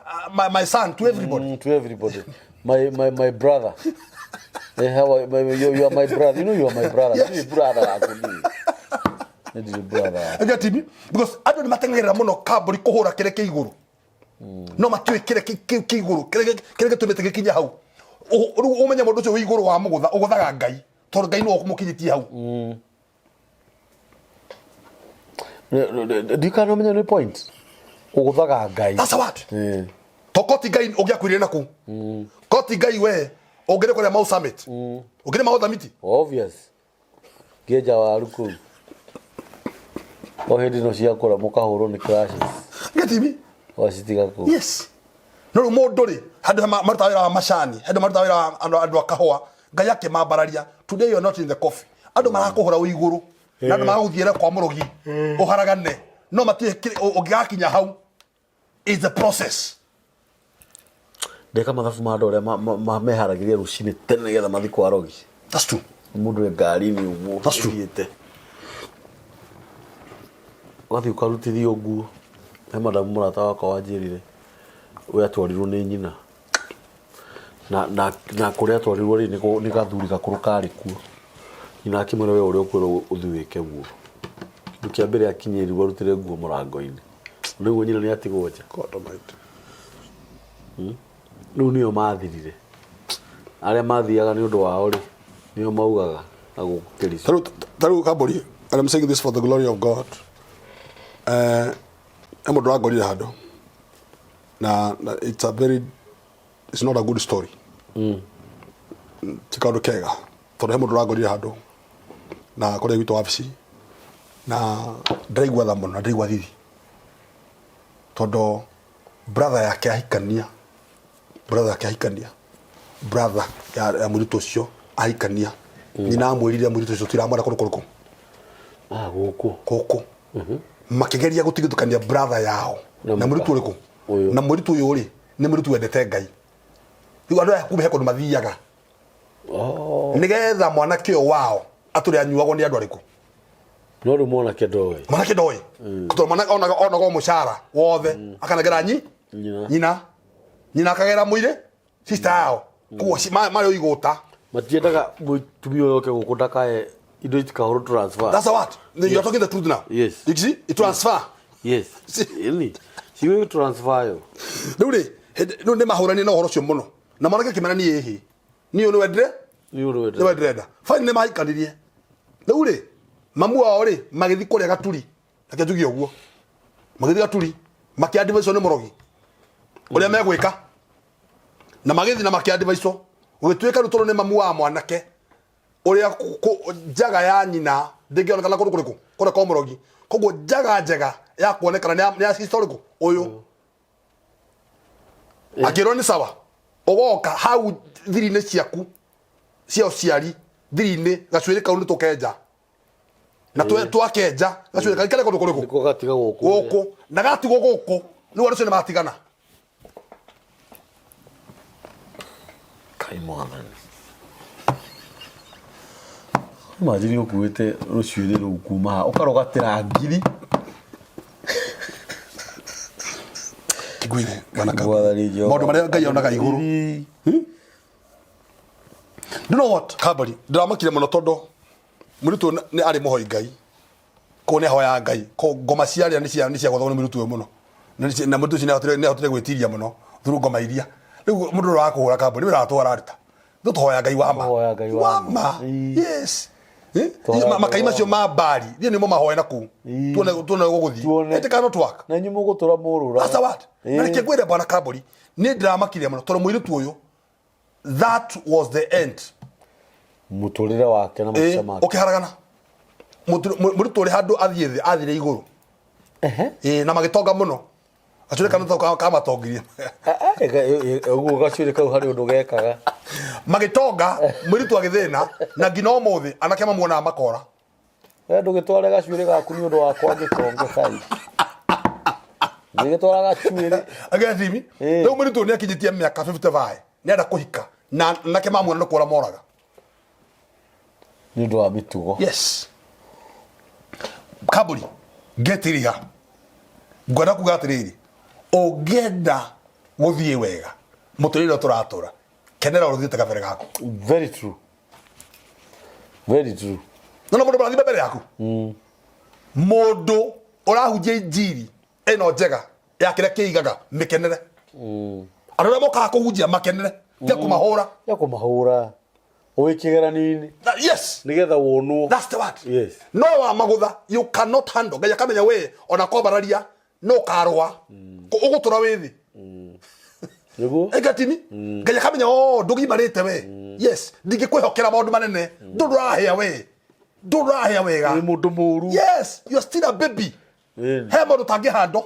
my son to everybody. To everybody. My brother. How are, my, you, you are my brother. You know you are my brother. Yes. Yes. Brother waku niĩ. Nĩ ndirĩ brother waku. You get me? Because andũ nĩ mateng'erera mũno Kambũri kũhũra kĩrĩa kĩ igũrũ. No matiũĩ kĩrĩa kĩ igũrũ, kĩrĩa gĩtũmĩte gĩkinye hau. Rĩu ũmenye mũndũ ũcio wĩ igũrũ wa mũgũtha, ũgũthaga Ngai. Tondũ Ngai nĩwe ũmũkinyĩtie hau. Ndikana ũmenye nĩ point. Ũgũthaga Ngai. That's what. To koti Ngai ũngĩakuire na kũu. Koti Ngai we ũngĩrĩ kũrĩa Mau Summit. Ũngĩrĩ Mau Summit. Obvious. Ngĩenja waru kũu. O hĩndĩ no ciakũra mũkahũrwo nĩ crashes. Get me? Wacitiga kũu. Yes. No rĩu mũndũ rĩ, handũ marutaga wĩra wa macani, handũ marutaga wĩra wa andũ a kahũa, Ngai akĩmambararia. Today you are not in the coffee. Andũ marakũhũra wĩ igũrũ. Na andũ magagũthiĩra kwa mũrogi. Ũharagane. No matirĩ ũngĩgakinya hau. It's a process. Ndeka mathabu ma andũ arĩa meharagĩria rũcinĩ tene nĩgetha mathiĩ kwa rogi. That's true. Mũndũ e ngari-inĩ ũguo That's true. ũthiĩte. Ũgathiĩ ũkarutithio nguo. He madamu mũrata wakwa wanjĩrire we atwarirwo nĩ nyina. Na kũrĩa atwarirwo rĩ nĩ gathuri gakũrũ karĩ kuo. Nyina akĩmwĩra we ũrĩa ũkwĩrwo ũthiĩ wĩke guo. Kĩndũ kĩa mbere akinyĩrirwo arutĩre nguo mũrango-inĩ. Rĩu nyina nĩ atigwo nja. God Almighty. Rĩu nĩo mathirire. Arĩa mathiaga nĩ ũndũ wao rĩ, nĩo maugaga na gũkũ Kericho. Tarĩu Kambũri, and I'm saying this for the glory of God. He mũndũ wangorire handũ na it's a very, it's not a good story. Ti kaũndũ kega tondũ he mũndũ ũrangorire handũ na kũrĩa gwitũ wabici na ndĩraigua tha mũno na ndĩraigua thithi tondũ brother yake ahikania, brother yake ahikania, brother ya mũirĩtu ũcio ahikania, nyina amwĩrire mũirĩtu ũcio tiramwenda kũndũ kũrĩkũ? Gũkũ. Gũkũ. Makĩgeria gũtigithũkania brother yao Na na mũirĩtu ũrĩkũ? Ũyũ. Na mũirĩtu ũyũ rĩ, nĩ mũirĩtu wendete Ngai. Rĩu andũ aya kumbe he kũndũ mathiaga. Nĩgetha mwanake ũyũ wao atũre anyuagwo nĩ andũ arĩkũ? No rĩu mwanake ndoĩ. Mwanake ndoĩ. Tondũ mwanake onaga o mũcara wothe akanengera Nyina. nyina. Nyina akagera mũirĩ sister yao. Koguo marĩ o igũta. Matiendaga mũtumia ũyũ oke gũkũ ndakae indo itikahũrwo transfer. That's what. You are talking the truth now. Yes. You see? It transfer. Yes. Ini. Ciwe transfer yo. Rĩu rĩ, rĩu nĩ mahũranie na ũhoro ũcio mũno. Na mwanake akĩmera niĩ ĩhĩ. Niĩ ũyũ nĩwe Niĩ ũyũ nĩwe nĩwe ndĩrenda. Fine, nĩ mahikanirie. Rĩu rĩ, mamu wao rĩ, magĩthiĩ kũrĩa Gaturi. Reke njuge ũguo. Magĩthiĩ Gaturi, makĩadvicewo nĩ mũrogi. Ũrĩa megwĩka. Na magĩthiĩ na makĩadvicewo. Gũgĩtuĩka rĩu tondũ nĩ mamu wa mwanake, ũrĩa njaga ya nyina ndĩngĩonekana kũndũ kũrĩkũ? Kũrĩa kwa mũrogi. Koguo njaga njega ya kuonekana nĩ ya historical ũyũ akĩrwo nĩ sawa ũgoka hau thiri-inĩ ciaku cia ũciari thiri-inĩ gacuĩrĩ kau nĩ tũkenja na twakenja gacuĩrĩ kaikare kũndũ kũrĩkũ? Nĩko gatiga gũkũ. Gũkũ, na gatigwo gũkũ rĩu andũ acio nĩ matigana. Kai mwathani. Imagine ũkuĩte rũcuĩrĩ rũu kuma haha ũkarũgatĩra ngiri. Kiguire bwana Kambuni. Mwathani Jehova. Maũndũ marĩa Ngai onaga igũrũ. Do you know what? Kambuni ndĩramakire mũno tondũ mũirĩtu ũyũ nĩ arĩ mũhoi Ngai. Koguo nĩ ahoyaga Ngai. Koguo ngoma cia arĩa nĩ cia nĩ ciagũthagwo nĩ mũirĩtu ũyũ mũno. Na na mũirĩtu ũcio nĩ ahotire gwĩtiria mũno through ngoma iria. Rĩu mũndũ ũrĩa wakũhũra kambuni wĩra wa araruta. No tũhoya Ngai wa ma. Tũhoya Ngai wa Wa ma. ma. Ii. Yes. Eh? Tũhoya Ngai Makai wa macio ma. ma mbari thiĩ nĩmo mahoe na kũu. Ii. Tuone gũgũthiĩ. Tuone. It cannot work. Na inyuĩ mũgũtũra mũrũra. That's the word. Na Ĩĩ. reke ngwĩre bwana Kamburi, nĩ ndĩramakire mũno tondũ mũirĩtu ũyũ that was the end. Mũtũrĩre wake na maica Ĩĩ, make. ũkĩharagana. Mũirĩtu ũrĩ handũ athiĩ thĩ athire igũrũ. Ehe. Ĩĩ, na magĩtonga mũno. Gacuĩrĩ kau nĩto kamatongirie. Ũguo gacuĩrĩ kau harĩ ũndũ gekaga. Magĩtonga, mũirĩtu agĩthĩna na nginya ũmũthĩ anake mamuonaga makora. We ndũgĩtware gacuĩrĩ gaku nĩ ũndũ wakwa ngĩtonge kai. Ndĩgĩtwara gacuĩrĩ. Agethimi. Ĩĩ. Rĩu mũirĩtu ũyũ nĩakinyĩtie mĩaka 55 nĩenda kũhika na anake mamuona nĩ kũra moraga. Nĩ ũndũ wa mĩtugo. Yes. Kambuni ngetiriha ngwenda kuga atiriri ũngĩenda gũthiĩ wega mũtũrĩre ũrĩa tũratũra kenera ũrĩa ũthiĩte kabere gaku. Very true. Very true. No mũndũ mũrathime mbere yaku, mũndũ ũrahunjia injiri ĩno njega ya kĩrĩa kĩigaga mĩkenere, andũ arĩa mokaga kũhunjia makenere, tia kũmahũra. Ya kũmahũra. Wĩ kĩgeranio-inĩ. Yes. Nĩgetha wonwo. That's the word. Yes. No wa magũtha you cannot handle. Ngai akamenya we ona kwambararia no ũkarũa, ũgũtũra wĩ thĩ. Nĩguo? Ĩgatini Ngai akamenya o ndũgimarĩte we. Yes, ndingĩkwĩhokera maũndũ manene, ndũrahĩa we, ndũrahĩa wega. Wĩ mũndũ mũru. Yes, you are still a baby. Ĩni. He mũndũ ũtangĩhandwo,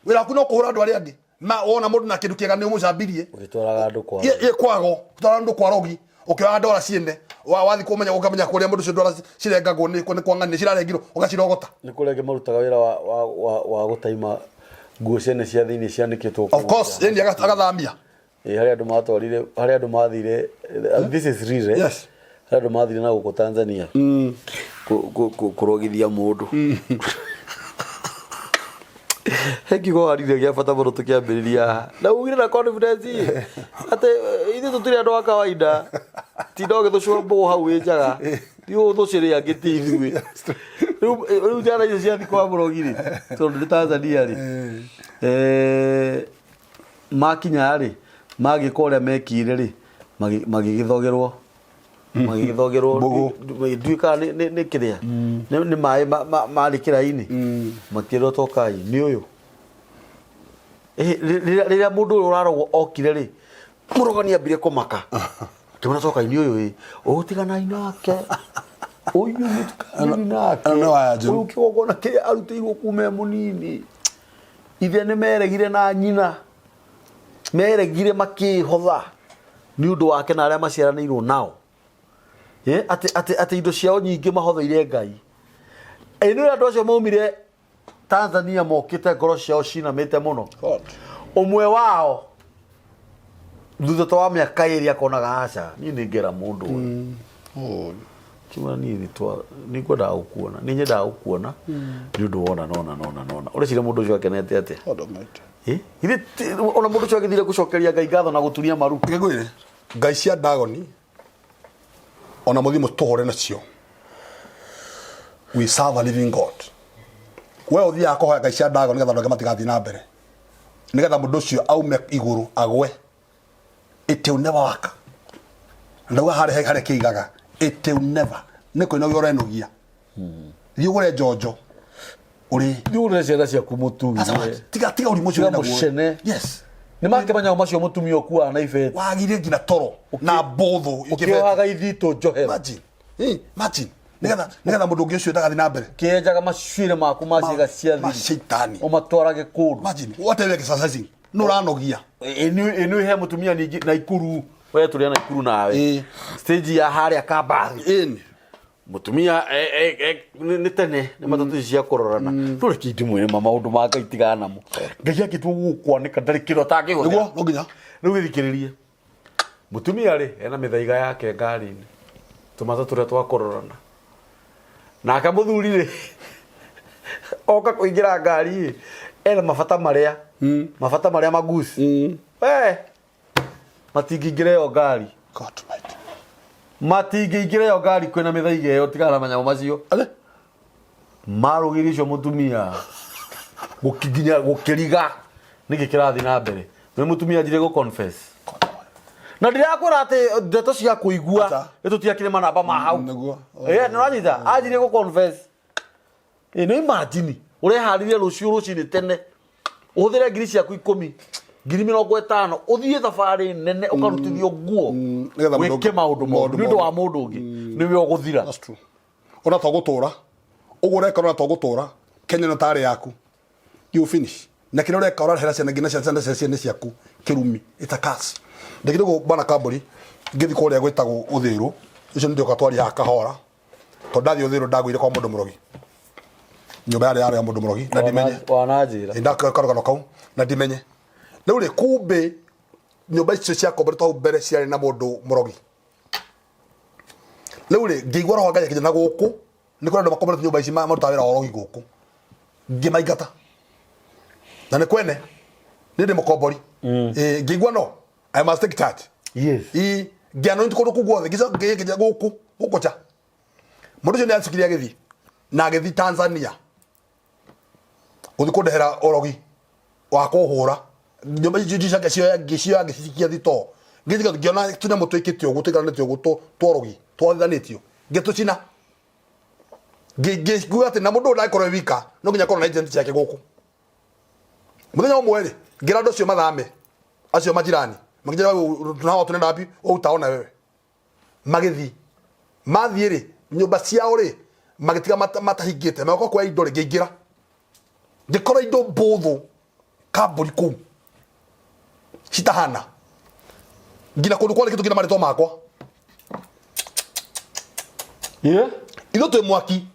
wĩra waku no kũhũra andũ arĩa angĩ. Ma wona mũndũ na kĩndũ kĩega nĩ ũmũcambirie. Ũgĩtwaraga andũ kwa. Ye kwago ũtwara andũ kwa rogi ũkĩoya ndora ciene wathi kũmenya ũkamenya kũrĩa mũndũ ũcio ndora cirengagwo nĩ kwa ng'ani cirarengirwo ũgacirogota. Nĩ kũrĩ angĩ marutaga wĩra wa gũtaima nguo ciene cia thĩinĩ cianĩkĩtwo. Of course, yeni agathamia. Ĩ, harĩ andũ matwarire, harĩ andũ mathire, this is real, eh? Yes. Harĩ andũ mathire na gũkũ Tanzania kũrogithia mũndũ. He kiugo waririe gĩa bata mũno tũkĩambĩrĩria haha na ugire na confidence atĩ ithuĩ tũtirĩ andũ a kawaida, tinda ũgĩthũcũa mbũgũ hau wĩ njaga, thiĩ ũthũcĩre angĩ ti ithuĩ. Rĩu njana icio ciathiĩ kwa mũrogi rĩ, tondũ nĩ Tanzania rĩ, makinya rĩ, magĩka ũrĩa mekire rĩ, magĩgĩthogerwo magĩgĩthogerwo Mbũgũ. Ndiũĩ kana nĩ kĩrĩa nĩ maĩ marĩ kĩraĩ-inĩ, makĩrwo tokai nĩ ũyũ. Rĩrĩa mũndũ ũyũ ũrarogwo okire rĩ, mũrogani ambire kũmaka akĩmwĩra tokai nĩ ũyũ ĩ, ũgũtiganai nake ũyũ, mũtikanai nake Ĩno nĩ waya njũru. ũyũ, kĩgongona kĩrĩa arutĩirwo kuma e mũnini, ithe nĩ meregire na nyina meregire makĩhotha nĩ ũndũ wake na arĩa maciaranĩirwo nao. Atĩ indo ciao nyingĩ mahotheire Ngai. Ĩ nĩ andũ acio maumire Tanzania mokĩte ngoro ciao cinamĩte mũno. God. Ũmwe wao thutha ta wa mĩaka 2 akonaga aca niĩ nĩ ngera mũndũ ũyũ. Oh. Kiuga niĩ nĩ twa nĩ ngwendaga gũkuona, nĩ nyendaga gũkuona nĩ ũndũ wona nona nona nona. Ũreciria mũndũ ũcio akenete atĩa? God Almighty. Ĩ? Githĩ ona mũndũ ũcio agĩthire gũcokeria Ngai ngatho na gũturia maru. Reke ngwĩre, ngai cia Dagoni ona mũthiĩ mũtũhũre nacio, we serve a living God. We ũthiaga kũhoya ngai cia Dagoni nĩgetha andũ angĩ matigathiĩ na mbere, nĩgetha mũndũ ũcio aume igũrũ agwe. It will never work. Ndauga harĩa harĩa kĩigaga it will never, nĩ kũinogia ũrenogia. Thiĩ ũgũre njonjo ũrĩ Thiĩ ũgũrĩre ciana ciaku mũtu. Tiga tiga ũrimũ ũcio Tiga wĩnaguo. mũcene. Yes. Nĩ makĩmenya macio mũtumia ũkuaga na ibeti. Wagire nginya toro na mbũthũ. Ũkĩohaga ithitũ njohero. Imagine. Eh, imagine. Nigetha mundu ungi ucio ndagathi na mbere. Kĩenjaga macuĩrĩ maku ma ciĩga cia Ma thiri shaitani. Ũmatwarage kũndũ. Imagine what are you exercising? No uranogia. Ĩnĩ he mũtumia ningĩ Naikuru, we tũrĩa Naikuru nawe. Stage ya harĩa Kambathi. Mũtumia nĩ tene nĩ matatũ ici cia kũrorana, no reke ndĩmwĩre ma maũndũ ma Ngai tigana namo. Ngai angĩtua gũgũkwanĩka ndarĩ kĩndũ atangĩhũthĩra. Niguo no nginya. Rĩu gĩthikĩrĩrie, mũtumia rĩ ena mĩthaiga yake ngari-inĩ, tũmatũ tũrĩa twa kũrorana, nake mũthuri rĩ oka kũingĩra ngari rĩ ena mabata marĩa maguci we matingĩingĩra ĩyo ngari. God mighty. Matingĩingĩra ĩyo ngari kwĩna mĩthaiga ĩyo, tigana na manyamũ macio. Ale. Marũgĩrie ũcio mũtumia gũkinya gũkĩriga nĩkĩ kĩrathiĩ na mbere, nĩ mũtumia anjire gũ confess na ndirakwĩra atĩ ndeto cia kũigua. Acha. Nĩ tũtiakĩrĩ manamba ma hau. Nĩguo. Nĩ ũranyita, anjirie gũ confess. Nĩ imagine ũreharĩrie rũciũ rũcinĩ tene, ũhũthĩre ngiri ciaku 10, ngiri 50, ũthiĩ thabarĩ nene ũkarutithio nguo, nĩgetha mũndũ wĩke maũndũ moru maũndũ nĩ ũndũ wa moru. Mũndũ ũngĩ nĩwe ũgũthira. That's true. Ona to gutura. Uguo ureka ona to gutura. Kenya no tarĩ yaku. You finish. Na kĩrĩa ũreka ũrarehera ciana nginya ciana cia ciana ciaku kĩrumi. It's a curse. Ndĩkĩrĩ gũ bana kamburi ngĩthi kũrĩa gwĩtagwo Ũthĩrũ. Ũcio nĩ ndĩoka twaria haha kahora. Tondũ ndathiĩ Ũthĩrũ ndagũire kwa mũndũ mũrogi. Nyũmba yarĩ ya mũndũ mũrogi na ndimenye. Wananjĩra. Ndakarũgano kau na ndimenye. Rĩu rĩ kumbe nyũmba icio ciakomboretwo hau mbere ciarĩ na mũndũ mũrogi. Rĩu rĩ ngĩigua roho wa Ngai akĩnjĩra na gũkũ nĩ kũrĩ andũ makomborete nyũmba ici marutaga wĩra wa ũrogi gũkũ. Ngĩmaingata. Na nĩ kwene nĩ ndĩ mũkombori. Ngĩigua no I must take charge. Ii ngĩanoint kũndũ kũu guothe, ngĩcoka ngĩgĩkĩnja gũkũ gũkũ cha. Mũndũ ũcio nĩ acokire agĩthiĩ na agĩthiĩ Tanzania gũthiĩ kũndehera ũrogi wa kũhũra nyũmba icio ciake cioya ngĩcioya ngĩcikia thitoo, ngĩtiga ngĩona tũnyamũ twĩkĩte ũguo tũikaranĩte ũguo tworogi twathanĩtio, ngĩtũcina. Ngĩigua atĩ na mũndũ ũyũ ndangĩkorwo e wika, no nginya akorwo na agent ciake gũkũ. Mũthenya ũmwe rĩ ngĩra andũ acio mathame, acio majirani makĩnjĩra, "Wewe, tunaenda wapi? Wewe utaona wewe." Magĩthiĩ, mathiĩ rĩ nyũmba ciao rĩ magĩtiga matahingĩte, magĩũka kuoya indo rĩ, ngĩingĩra ngĩkora indo mbũthũ kambũri kũu citahana nginya kũndũ kwarĩkĩtwo nginya marĩtwa makwa. Ithuĩ twĩ mwaki.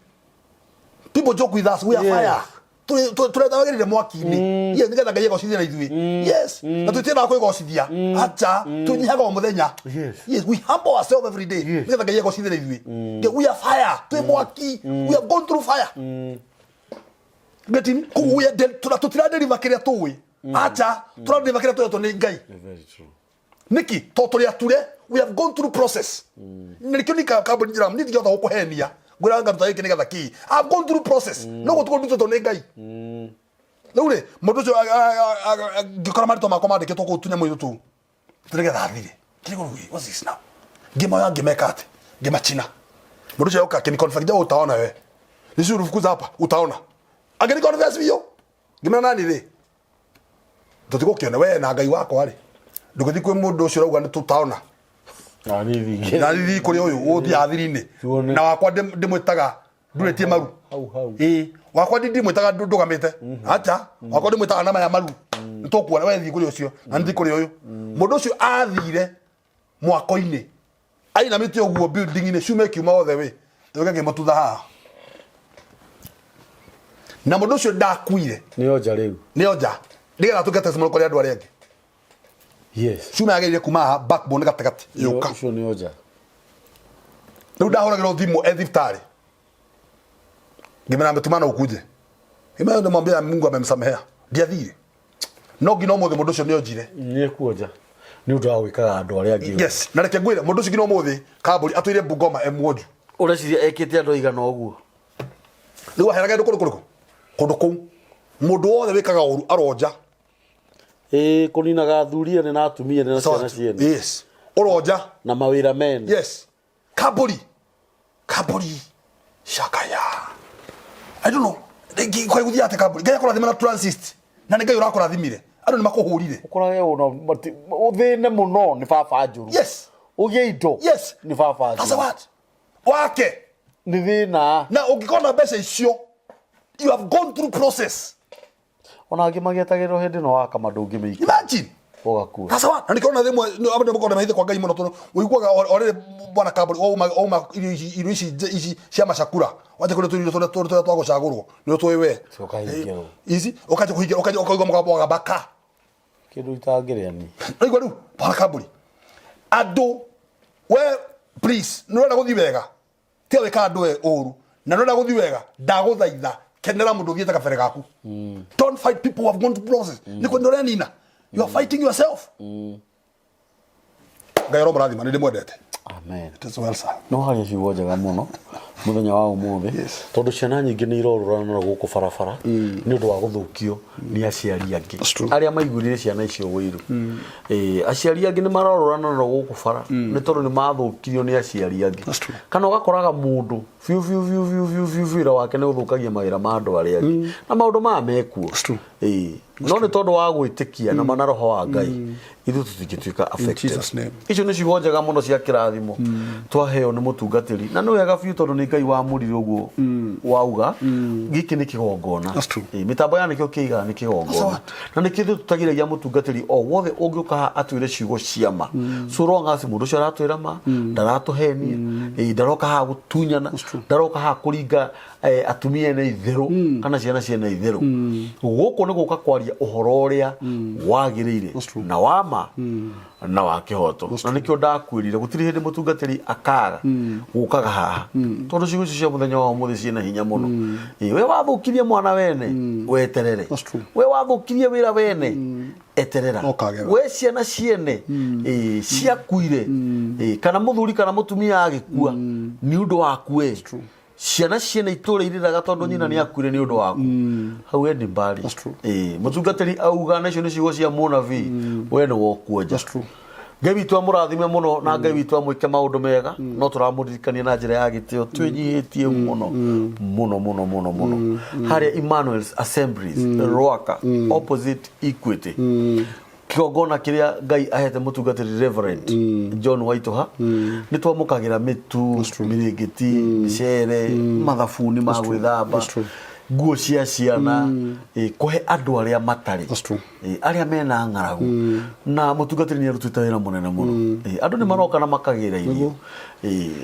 People joke with us, we are fire. Tũretawagĩrĩire mwaki-inĩ. Yes, nĩgetha Ngai egocithie na ithuĩ. Yes, na tũtiendaga kwĩgocithia, acha, twĩnyihaga o mũthenya. Yes, we humble ourselves every day nĩgetha Ngai egocithie na ithuĩ. We are fire, twĩ mwaki. We have gone through fire. Getting koguo we are tũtiradeliver kĩrĩa tũĩ, acha, tũradeliver kĩrĩa tũretwo nĩ Ngai. Very true. Niki to tũrĩ ature, we have gone through process. Na nĩkĩo nika kambuni njĩra niĩ ndingĩhota gũkũhenia ngwĩra ngaruta gĩkĩ nĩgetha kĩ I've gone through process, no gũtukũ ndutĩtwo nĩ Ngai. Rĩu rĩ mũndũ ũcio ngĩkora marĩtwa makwa mandĩkĩtwo kũu tũnyamũ-inĩ tũu nĩgetha athire kĩrĩgo. Rĩu what's this now? Ngĩmoya, ngĩmeka atĩ ngĩmachina. Mũndũ ũcio oka akĩni confess, "Utaona we nisi ulifukuza hapa, utaona." Akĩni confess biũ, ngĩmera nani rĩ tũtigũkĩone we na Ngai wakwa rĩ, ndũgĩthiĩ kwĩ mũndũ ũcio ũrauga nĩ tũtaona. Na niĩ na thiĩ kũrĩ ũyũ ũthiaga thiri-inĩ. Tuone. Na wakwa ndĩmwĩtaga ndurĩtie maru. Hau hau. Ĩĩ, wakwa ndimwĩtaga ndũgamĩte, acha, wakwa ndĩmwĩtaga na maya maru. Nĩtũkuona, we thiĩ kũrĩ ũcio na nĩthiĩ kũrĩ ũyũ. Mũndũ ũcio athire mwako-inĩ ainamĩte ũguo building-inĩ, cuma ĩkiuma othe wĩ ĩũke ngĩmũtutha haha na mũndũ ũcio ndakuire. Nĩ onja rĩu. Nĩ onja nĩgetha atuĩke testimony kũrĩ andũ arĩa angĩ. Cuma yagĩrĩire kuma haha backbone gatagatĩ yũka. Ũcio nĩ onja. Rĩu ndahũragĩrwo thimũ e thibitarĩ, ngĩmera ametumana ukuje, ngĩmera ndĩmwambia Mungu amemsamehea, ndiathire no nginya ũmũthĩ mũndũ ũcio nĩ onjire. Nĩ ekuonja nĩ ũndũ wa gwĩkaga andũ arĩa angĩ. Yes, na reke ngwĩre, mũndũ ũcio nginya ũmũthĩ kambũri atũire Bungoma e mwonju. Ũreciria ekĩte andũ aigana ũguo? Rĩu aheraga andũ kũndũ kũrĩkũ? Kũndũ kũu mũndũ wothe wĩkaga ũru aronja. Ĩĩ, kũninaga athuri ene na atumia ene na ciana ciene. Yes, ũronja. Na mawĩra mene. Yes, kambũri kambũri shakaya, I don't know rĩngĩ kwa gũthiĩ atĩ kambũri Ngai akũrathima na transist na nĩ Ngai ũrakũrathimire, andũ nĩ makũhũrire. Ũkorage ũna ũthĩne mũno nĩ baba njũru. Ũgĩe indo. Nĩ baba That's njũru. what wake. Nĩ thĩna. Na ũngĩkorwo na mbeca icio, you have gone through process. Ona angĩ magĩetagĩrĩrwo hĩndĩ ĩno wakama ndũngĩmĩikara. Imagine. Ũgakua. Sasa wa, na nikĩona rĩmwe andũ makoragwo mahithe kwa Ngai mũno tondũ ũiguaga o rĩrĩ bwana Kambũri wauma irio ici ici cia macakura wanjia kũrĩa tũirio tũrĩa tũrĩa twa gũcagũrwo nĩ tũĩ we. Ũkahingĩrwo. Ici ũkanjia kũhingĩrwo ũkanjia ũkaigua mũgambo wa gabaka. Kĩndũ itangĩrĩa niĩ. Ũraigua rĩu bwana Kambũri andũ we please nĩ ũrenda gũthiĩ wega tiga wĩka andũ we ũru na nĩ ũrenda gũthiĩ wega ndagũthaitha kenera mũndũ ũthiĩte kabere gaku. Don't fight people who have gone through process. Nĩ kwenda ũrenina, you are fighting yourself. Ngai aromũrathima, nĩ ndĩmwendete. Amen. It is well, sir. No harĩa ciugo njega mũno mũthenya wa ũmũthĩ. Yes. Tondũ ciana nyingĩ nĩ irorũrana gũkũ barabara nĩ ũndũ wa gũthũkio nĩ aciari angĩ That's true. arĩa maiguĩrĩire ciana icio ũiru. Aciari angĩ nĩ marorũrana na gũkũ bara nĩ tondũ nĩ mathũkirio nĩ aciari angĩ. That's true. Kana ũgakoraga mũndũ biũ biũ biũ biũ biũ biũ wĩra wake nĩ gũthũkagia mawĩra ma andũ arĩa angĩ na maũndũ maya mekuo. That's true. No nĩ tondũ wa gwĩtĩkia na mana roho wa Ngai ithuĩ tũtingĩtuĩka affected. Jesus' name. Icio nĩ ciugo njega mũno cia kĩrathimo twaheo nĩ mũtungatĩri na nĩ wega biũ tondũ nĩ Ngai wamũrire ũguo wauga gĩkĩ nĩ kĩgongona. That's true. Mĩtambo ya nĩkĩo kĩigaga nĩ kĩgongona na nĩkĩo ithuĩ tũtagiragia mũtungatĩri o wothe ũngĩũka haha atwĩre ciugo cia ma, so long as mũndũ ũcio aratwĩra ma, ndaratũhenia, ndaroka haha gũtunyana, ndaroka haha kũringa atumia ene itherũ kana ciana ciene itherũ. Gũkũ nĩ gũka kwaria ũhoro ũrĩa wagĩrĩire na wa ma na wa kĩhoto na nĩkĩo ndakwĩrire gũtirĩ hĩndĩ mũtungatĩri akaga gũkaga haha tondũ ciugo icio cia mũthenya wa ũmũthĩ ciĩna hinya mũno. We wathũkirie mwana wene, weterere. That's true. We wathũkirie wĩra wene, eterera. No kagetha. We ciana ciene ciakuire, kana mũthuri kana mũtumia agĩkua nĩ ũndũ waku we, ciana ciene itũra irĩraga tondũ nyina nĩ akuire nĩ ũndũ waku hau endi mbari. That's true. Mũtungatĩri auga na icio nĩ ciugo cia mũnabii we nĩ wokuonja. That's true. Ngai witũ amũrathime mũno na Ngai witũ amwĩke maũndũ mega. No tũramũririkania na njĩra ya gĩtĩo twĩnyihĩtie mũno mũno mũno mũno mũno harĩa Emmanuel's Assemblies, Rwaka, opposite Equity, kĩgongona kĩrĩa Ngai ahete mũtungatĩri Reverend John Waitũha. Nĩ twamũkagĩra mĩtu, mĩrĩngĩti, mĩcere, mathabuni ma gwĩthamba, That's true. nguo cia ciana, kũhe andũ arĩa matarĩ. That's true. Arĩa mena ng'aragu na mũtungatĩri nĩ arutĩte wĩra mũnene mũno. Andũ nĩ maroka na makagĩra irio.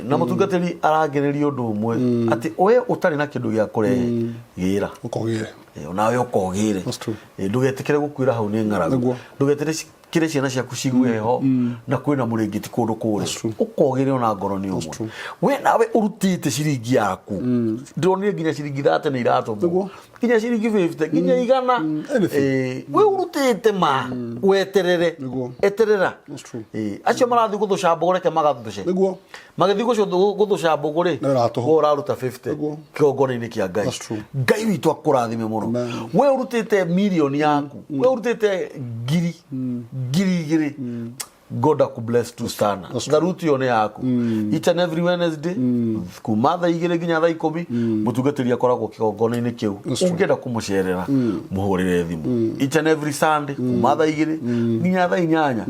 Na mũtungatĩri arangĩrĩria ũndũ ũmwe atĩ we ũtarĩ na kĩndũ gĩa kũrehe gĩra. Ũkogĩre. Onawe ũkogĩre. That's true. Ndũgetĩkĩre gũkuĩra hau nĩ ng'aragu. Nĩguo. Ndũgetĩkĩre ciana ciaku cigue heho na kwĩna mũrĩngĩti kũndũ kũrĩa true. ũkogĩre ona ngoro nĩ ũmwe. We nawe ũrutĩte ciringi yaku, ndĩronire nginya ciringi 30 nĩ iratũmwo, Nĩguo. nginya ciringi 50, nginya 100. Anything. We ũrutĩte ma weterere. Nĩguo. Eterera. That's true. Acio marathiĩ gũthũca mbũgũ reke magathũce. Nĩguo. Magĩthiĩ gũthũca mbũgũ rĩ, Nĩ ũratũhũ. we ũraruta 50 Nĩguo. kĩgongona-inĩ kĩa Ngai. That's true. Ngai witũ akũrathime mũno. Amen. We ũrutĩte mirioni yaku, we ũrutĩte ngiri, 2,000, God akubless tu sana. Tharuti ĩyo nĩ yaku. Each and every Wednesday kuma thaa 2 nginya thaa 10 mũtungatĩri akoragwo kĩgongona-inĩ kĩu. Ũngĩenda kũmũcerera mũhũrĩre thimũ. Each and every Sunday kuma thaa 2 nginya thaa 8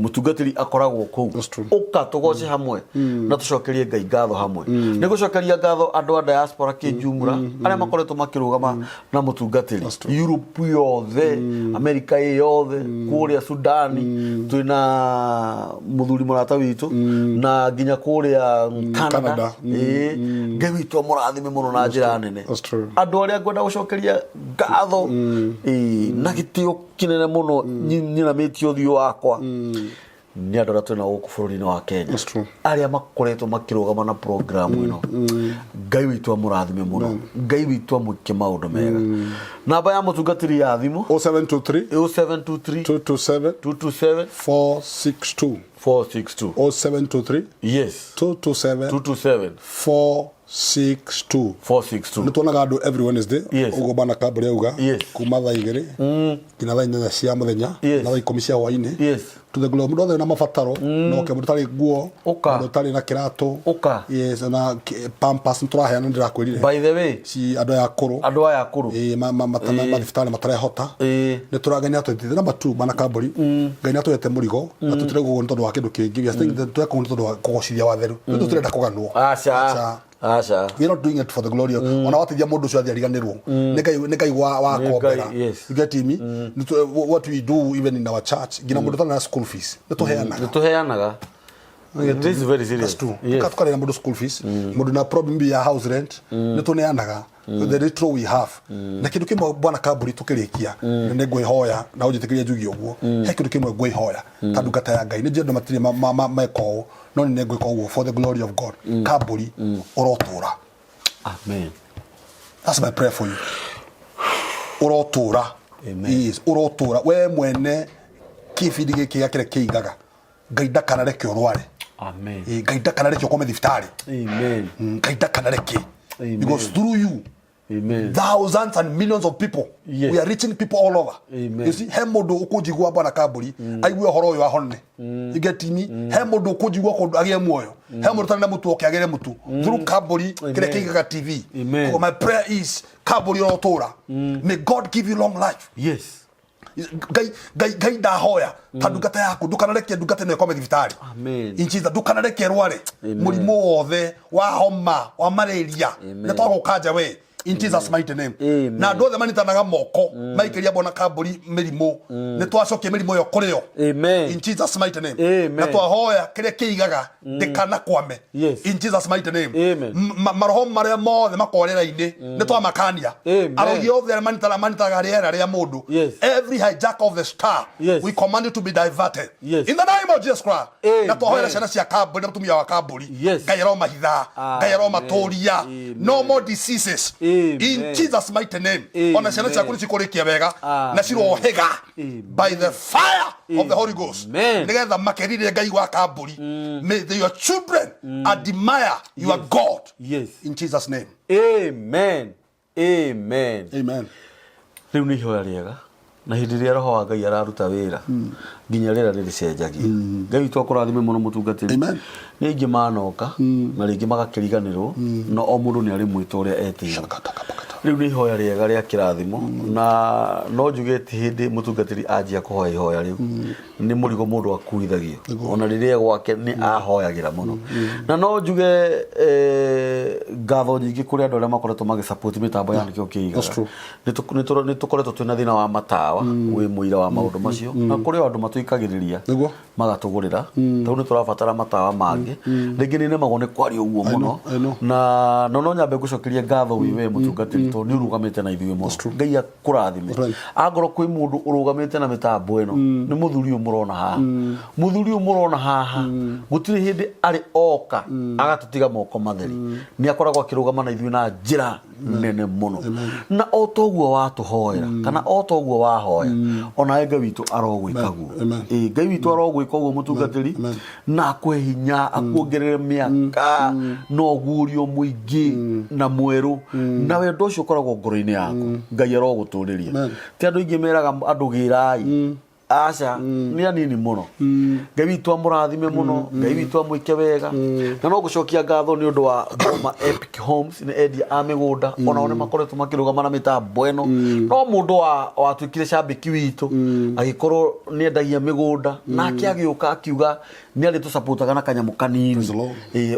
mũtungatĩri akoragwo kũu. That's true. Ũka tũgoce hamwe na tũcokerie Ngai ngatho hamwe. Nĩ gũcokeria ngatho andũ a diaspora kĩnjumra arĩa makoretwo makĩrũgama na mũtungatĩri That's true. Europe yothe, Amerika ĩ yothe, kũrĩa Sudani twĩna mũthuri mũrata witũ na nginya kũrĩa Canada. Canada. Ngai witũ amũrathime mũno na njĩra nene. That's true. Andũ arĩa ngwenda gũcokeria ngatho na gĩtĩo kĩnene mũno nyinamĩtie ũthiũ wakwa nĩ andũ arĩa twĩna gũkũ bũrũri-inĩ wa Kenya That's true. arĩa makoretwo makĩrũgama na program ĩno. Ngai witũ amũrathime mũno, Ngai witũ amwĩke maũndũ mega. Namba ya mũtungatĩri ya thimũ 0723 0723 227 227 462. 462. 0723 Yes. 227 227 462. 462. Nä tuonaga andå every Wednesday Yes. å guo bana kambå auga Yes. kuma thaa 2 nginya thaa 8 cia må thenya Yes. na thaa 10 cia hwainä Yes. to the glory. Mũndũ othe na mabataro no ke mũndũ ũtarĩ nguo, Ũka. mũndũ ũtarĩ na kĩratũ. Ũka. Yes, na pampers nĩ tũraheana, nĩ ndĩrakwĩrire By the way, ci andũ aya akũrũ. Andũ aya akũrũ. Ĩĩ, mathibitarĩ matarehota. Nĩ tũragenia twĩtĩte namba 2 bana kambũri. Ngai nĩ atũhete mũrigo na tũtireka ũguo nĩ tondũ wa kĩndũ kĩngĩ. We are saying that tũreka ũguo nĩ tondũ wa kũgocithia watheru. Nĩ tũtirenda kũganwo. Aca. Aca. We are not doing it for the glory of ona wateithia mundu ucio athie ariganirwo nĩ Ngai, nĩ Ngai wa Nĩ kombera. Ngai, yes. You get me? What we do even in our church, nginya mundu tana school fees nĩ tuheanaga. Nĩ tũheanaga. This is very serious. That's true. Yes. Tukarĩra mũndũ school fees, mũndũ na problem ya house rent, nĩ tũneanaga the little we have. Na kĩndũ kĩmwe, bwana Kamburi, tũkĩrĩkia, na nĩ ngwĩhoya na ũnjĩtĩkĩrie njuge ũguo, he kĩndũ kĩmwe ngwĩhoya ta ndungata ya Ngai. Nĩ njũĩ andũ matirĩ meka ũũ, no nĩ ngwĩka ũguo for the glory of God. Kamburi, ũrotũra. Amen. That's my prayer for you. Ũrotũra. Amen. Yes, ũrotũra we mwene kĩbindi gĩkĩ gĩa kĩrĩa kĩigaga. Ngai ndakanareke ũrware. Amen. Ĩ, Ngai ndakanareke ũkome thibitarĩ. Amen. Ngai ndakanareke. Amen. Because through you, Amen. thousands and millions of people, we are reaching people all over. Amen. You see, he mundu ukunjigua, bwana Kamburi, aigue uhoro uyu ahone. You get me? He mundu ukunjigua kundu agie muoyo, he mundu tari na mutu oke agere mutu through Kamburi kire kiigaga TV. Amen. Koguo my prayer is, Kamburi, urotura, may God give you long life. Ngai, Ngai, Ngai, ndahoya ta ndungata yaku, ndukanareke ndungata ĩno ĩkome thibitarĩ. Amen. In Jesus, ndukanareke rware Amen. mũrimũ wothe wa homa, wa malaria. Amen. Nĩ twagũkanja we in Jesus' mighty name. Amen. Na andũ othe manitanaga moko maikĩria bona Kambũri mĩrimũ, nĩ twacokia mĩrimũ ĩyo kũrĩ o Amen. in Jesus' mighty name. Amen. Na twahoya kĩrĩa kĩigaga ndĩkanakwame in Jesus' mighty name. Amen. Maroho marĩa mothe makorwo rĩera-inĩ nĩ twamakania. Amen. Arogi othe arĩa manitanaga rĩera rĩa mũndũ, every hijack of the star, we command it to be diverted in the name of Jesus Christ. Amen. Na twahoera ciana cia Kambũri na mũtumia wa Kambũri. Ngai aromahitha, Ngai aromatũria. Amen. No more diseases Amen. in Jesus' mighty name. Ona ciana Amen. ciaku nĩ cikũrĩkia wega na Amen. cirohĩga Amen. by the fire of the Holy Ghost, Amen. nĩgetha makerire Ngai wa Kambũri. May your children admire your God in Jesus' name. Amen. Amen. Amen. Rĩu nĩ ihoya rĩega, na hĩndĩ ĩrĩa roho wa Ngai araruta wĩra, nginya rĩera rĩrĩcenjagia. Ngai witũ akũrathime mũno, mũtungatĩri. Amen. Nĩ aingĩ manoka na rĩngĩ magakĩriganĩrwo, no o mũndũ nĩ arĩ mwĩto ũrĩa etĩirwo. Rĩu nĩ ihoya rĩega rĩa kĩrathimo, na no njuge ti hĩndĩ mũtungatĩri anjia kũhoya ihoya rĩu, nĩ mũrigo mũndũ akuithagio. Ona rĩrĩa gwake nĩ ahoyagĩra mũno. Na no njuge ngatho nyingĩ kũrĩ andũ arĩa makoretwo magĩsupport mĩtambo ya Nĩkĩo Kĩigaga. That's true. Nĩ tũkoretwo twĩna thĩna wa matawa, wĩ mũira wa maũndũ macio, na kũrĩ o andũ matũikagĩrĩria magatũgũrĩra. Tondũ nĩ tũrabatara matawa mangĩ rĩngĩ, nĩ nemagwo nĩ kwaria ũguo mũno. I know. Na no nyambe ngũcokerie ngatho wĩ we mũtungatĩri, tondũ nĩ ũrũgamĩte na ithuĩ mũno. Ngai akũrathime. Angorwo kwĩ mũndũ ũrũgamĩte na mĩtambo ĩno, nĩ mũthuri ũyũ mũrona haha. Mũthuri ũyũ mũrona haha gũtirĩ hĩndĩ arĩ oka agatũtiga moko matheri. Nĩ akoragwo akĩrũgama na ithuĩ na njĩra nene mũno. Na o toguo watũhoera, kana o toguo wahoya, onawe Ngai witũ arogwĩka guo. Amen. Ĩĩ, Ngai witũ arogwĩka ũguo, mũtungatĩri, Amen. na akũhe hinya, akuongerere mĩaka na ũguũrio mũingĩ na mwerũ, na wendo ũcio ũkoragwo ngoro-inĩ yaku, Ngai arogũtũrĩria. Amen. Ti andũ aingĩ meraga andũ gĩrai, aca, nĩ anini mũno. Ngai witũ amũrathime mũno, Ngai witũ amwĩke wega. Na no gũcokia ngatho nĩ ũndũ wa Boma Epic Homes, nĩ endia a mĩgũnda. Onao nĩ makoretwo makĩrũgama na mĩtambo ĩno. No mũndũ wa watuĩkire cambĩki witũ agĩkorwo nĩ endagia mĩgũnda, nake agĩũka akiuga nĩ arĩtũcapotaga na kanyamũ kanini. Praise the Lord. Ĩĩ,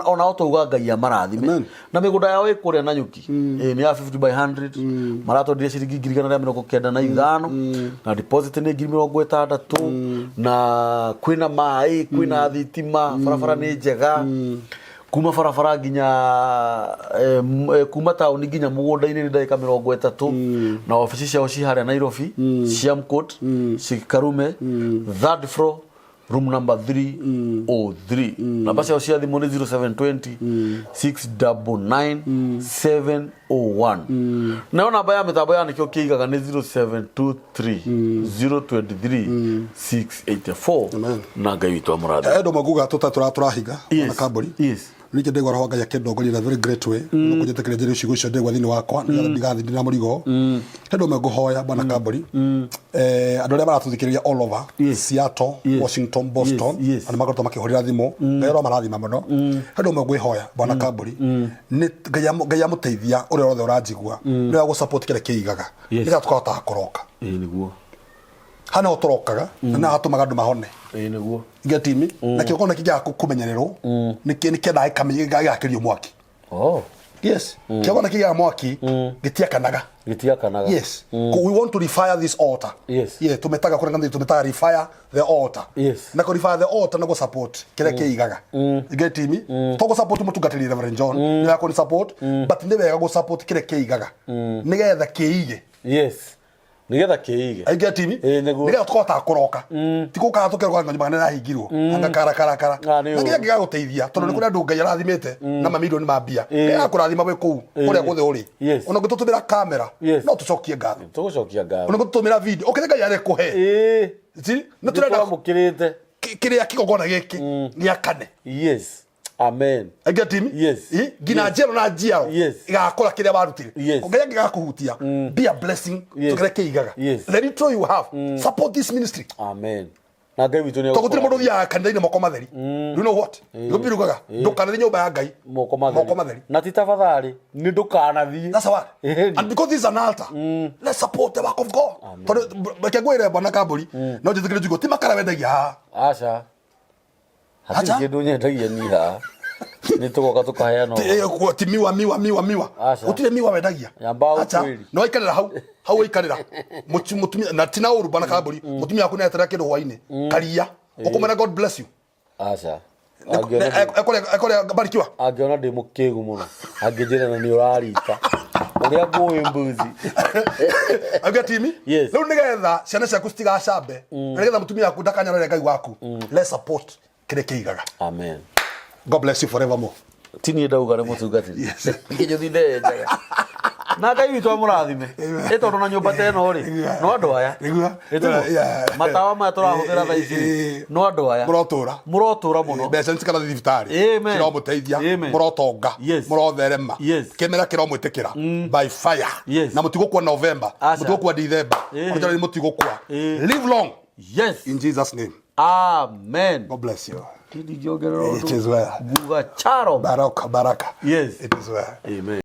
ona o tauga Ngai amarathime. Amen. Na mĩgũnda yao ĩ kũrĩa Nanyuki. Ĩĩ, nĩ ya 50 by 100, maratwendirie ciringi 195,000, na deposit nĩ 60,000, na kwĩna maĩ, kwĩna thitima, barabara nĩ njega kuma barabara nginya kuma taũni nginya mũgũnda-inĩ nĩ ndagĩka 30. Na obici ciao ci harĩa Nairobi, Siamcourt, Karume, third floor, room number 303. Namba ciao cia thimũ nĩ 0720 699 701. Nayo namba ya mĩtambo ya Nĩkĩo Kĩigaga nĩ 0723 023 684. Amen. Na Ngai witũ amũrathime. Endo maguga tũrahinga na Kambũri. Ningĩ ndĩgwa roho wa Ngai akĩndongoria in a very great way, no kũnjĩtĩkĩria njĩre ciugo icio ndĩgwa thĩinĩ wakwa nĩgetha ndigathiĩ ndĩ na mũrigo. He ũndũ ũmwe ngũhoya, bwana Kambũri, andũ arĩa maratũthikĩrĩria all over, Seattle, Washington, Boston, andũ makoretwo makĩhũrĩra thimũ, Ngai aromarathima mũno. He ũndũ ũmwe ngwĩhoya, bwana Kambũri, nĩ Ngai amũteithia ũrĩa wothe ũranjigua nĩwe agũ support kĩrĩa kĩigaga, nĩgetha tũkahotaga kũroka. Ĩĩ, nĩguo. Hana ho tũrokaga na nĩ hatũmaga andũ mahone. Ĩĩ nĩguo. Get me? Na kĩgongona kĩngĩaga kũmenyererwo nĩ kĩendaga gĩgakĩrio mwaki. Oh. Yes. Kĩgongona kĩgĩaga mwaki gĩtiakanaga. Gĩtiakanaga. Yes. We want to refire this altar. Yes. Yeah, tumetaga kũrĩa kanitha tumetaga refire the altar. Yes. Na kũ refire the altar na gũ support kĩrĩa kĩigaga. You get me? To gũ support mũtungatĩri Reverend John. Nĩ wa kũ support but nĩ wega gũ support kĩrĩa kĩigaga. Nĩgetha kĩige. Yes. Nĩgetha kĩige. I get me? Ĩĩ, nĩguo. Nĩgetha tũkahotaga kũroka. Ti gũkaga tũkerwo anga nyũmba nĩ ĩrahingirwo. Anga karakarakara. Ah, nĩ Na ũru. kĩrĩa gĩgagũteithia tondũ nĩ kũrĩ andũ Ngai arathimĩte na mamirioni ma mbia. Ĩĩ. Ngai agakũrathima wĩ kũu kũrĩa guothe ũrĩ. Yes. Ona ũngĩtũtũmĩra kamera Yes. no tũcokie ngatho. Tũgũcokia ngatho. Ona ũngĩtũtũmĩra video ũkĩrĩa Ngai arĩkũhe. Ĩĩ. See? Nĩ tũrenda Nĩtwamũkĩrĩte. kĩrĩa kĩgongona gĩkĩ nĩ akane. Yes. Amen. I get me? Yes. Ĩ? Nginya njiaro na njiaro Yes. igakora kĩrĩa warutire. Yes. Ngai angĩgakũhutia be a blessing Yes. to kĩrĩa kĩigaga. Yes. The little you have support this ministry. Amen. Na Ngai witũ nĩ Tondũ gũtirĩ mũndũ ũthiaga kanitha-inĩ moko matheri. Do you know what? Nĩguo birugaga ndũkanathiĩ nyũmba ya Ngai moko matheri. Moko matheri. Na ti tafadhali nĩ ndũkanathiĩ. That's what. Ĩhĩ. And because this is an altar, let's support the work of God. Tondũ reke ngwĩre bwana Kambũri, no njĩtĩkĩre njugo ti makara wendagia haha. Aca. Hatirĩ Aca. kĩndũ nyendagia niĩ haha. Nĩ tũgoka tũkaheana Ti- ũhoro. ti miwa miwa miwa miwa. Aca. Gũtirĩ miwa wendagia. Nyamba Aca. ũkwĩri. Nĩ waikarĩra hau hau waikarĩra. Mũtumia na ti na ũru bwana Kambũri, mũtumia waku nĩeterera kĩndũ hwainĩ. Karia. Ũkũmwĩra God bless you. Aca. Ekũrĩa barikiwa. Angĩona ndĩ mũkĩgu mũno angĩnjĩra na nĩ ũrarita ũrĩa ngũĩ mbuzi. Are you getting me? Yes. Rĩu nĩgetha ciana ciaku citigacambe na nĩgetha mũtumia waku ndakanyarare Ngai waku let's support kĩrĩa kĩigaga. Amen. God bless you forevermore. Ti niĩ ndauga nĩ mũtungatĩri. Yes. Kĩnjũthi ndenjaga. Na Ngai witũ amũrathime. Ĩ tondũ na nyũmba ta ĩno rĩ, no andũ aya. Nĩguo. Ĩ tiguo? Yeah. Matawa maya tũrahũthĩra thaa ici rĩ, Ĩ. no andũ aya. Mũrotũra. Mũrotũra mũno. Mbeca nĩ cikarathiĩ thibitarĩ. Amen. Ciromũteithia. Amen. Mũrotonga. Yes. Mũrotherema. Yes. Kĩmera kĩromwĩtĩkĩra. By fire. Yes. Na mũtigũkua November. Aca. Mũtigũkua December. Ĩ. Ona nĩ mũtigũkua. Ĩ. Live long Yes. in Jesus name. Amen. God bless you. Ndingĩongerera It ũndũ. is well. Nguga charo. Baraka baraka. Yes. It is well. Amen.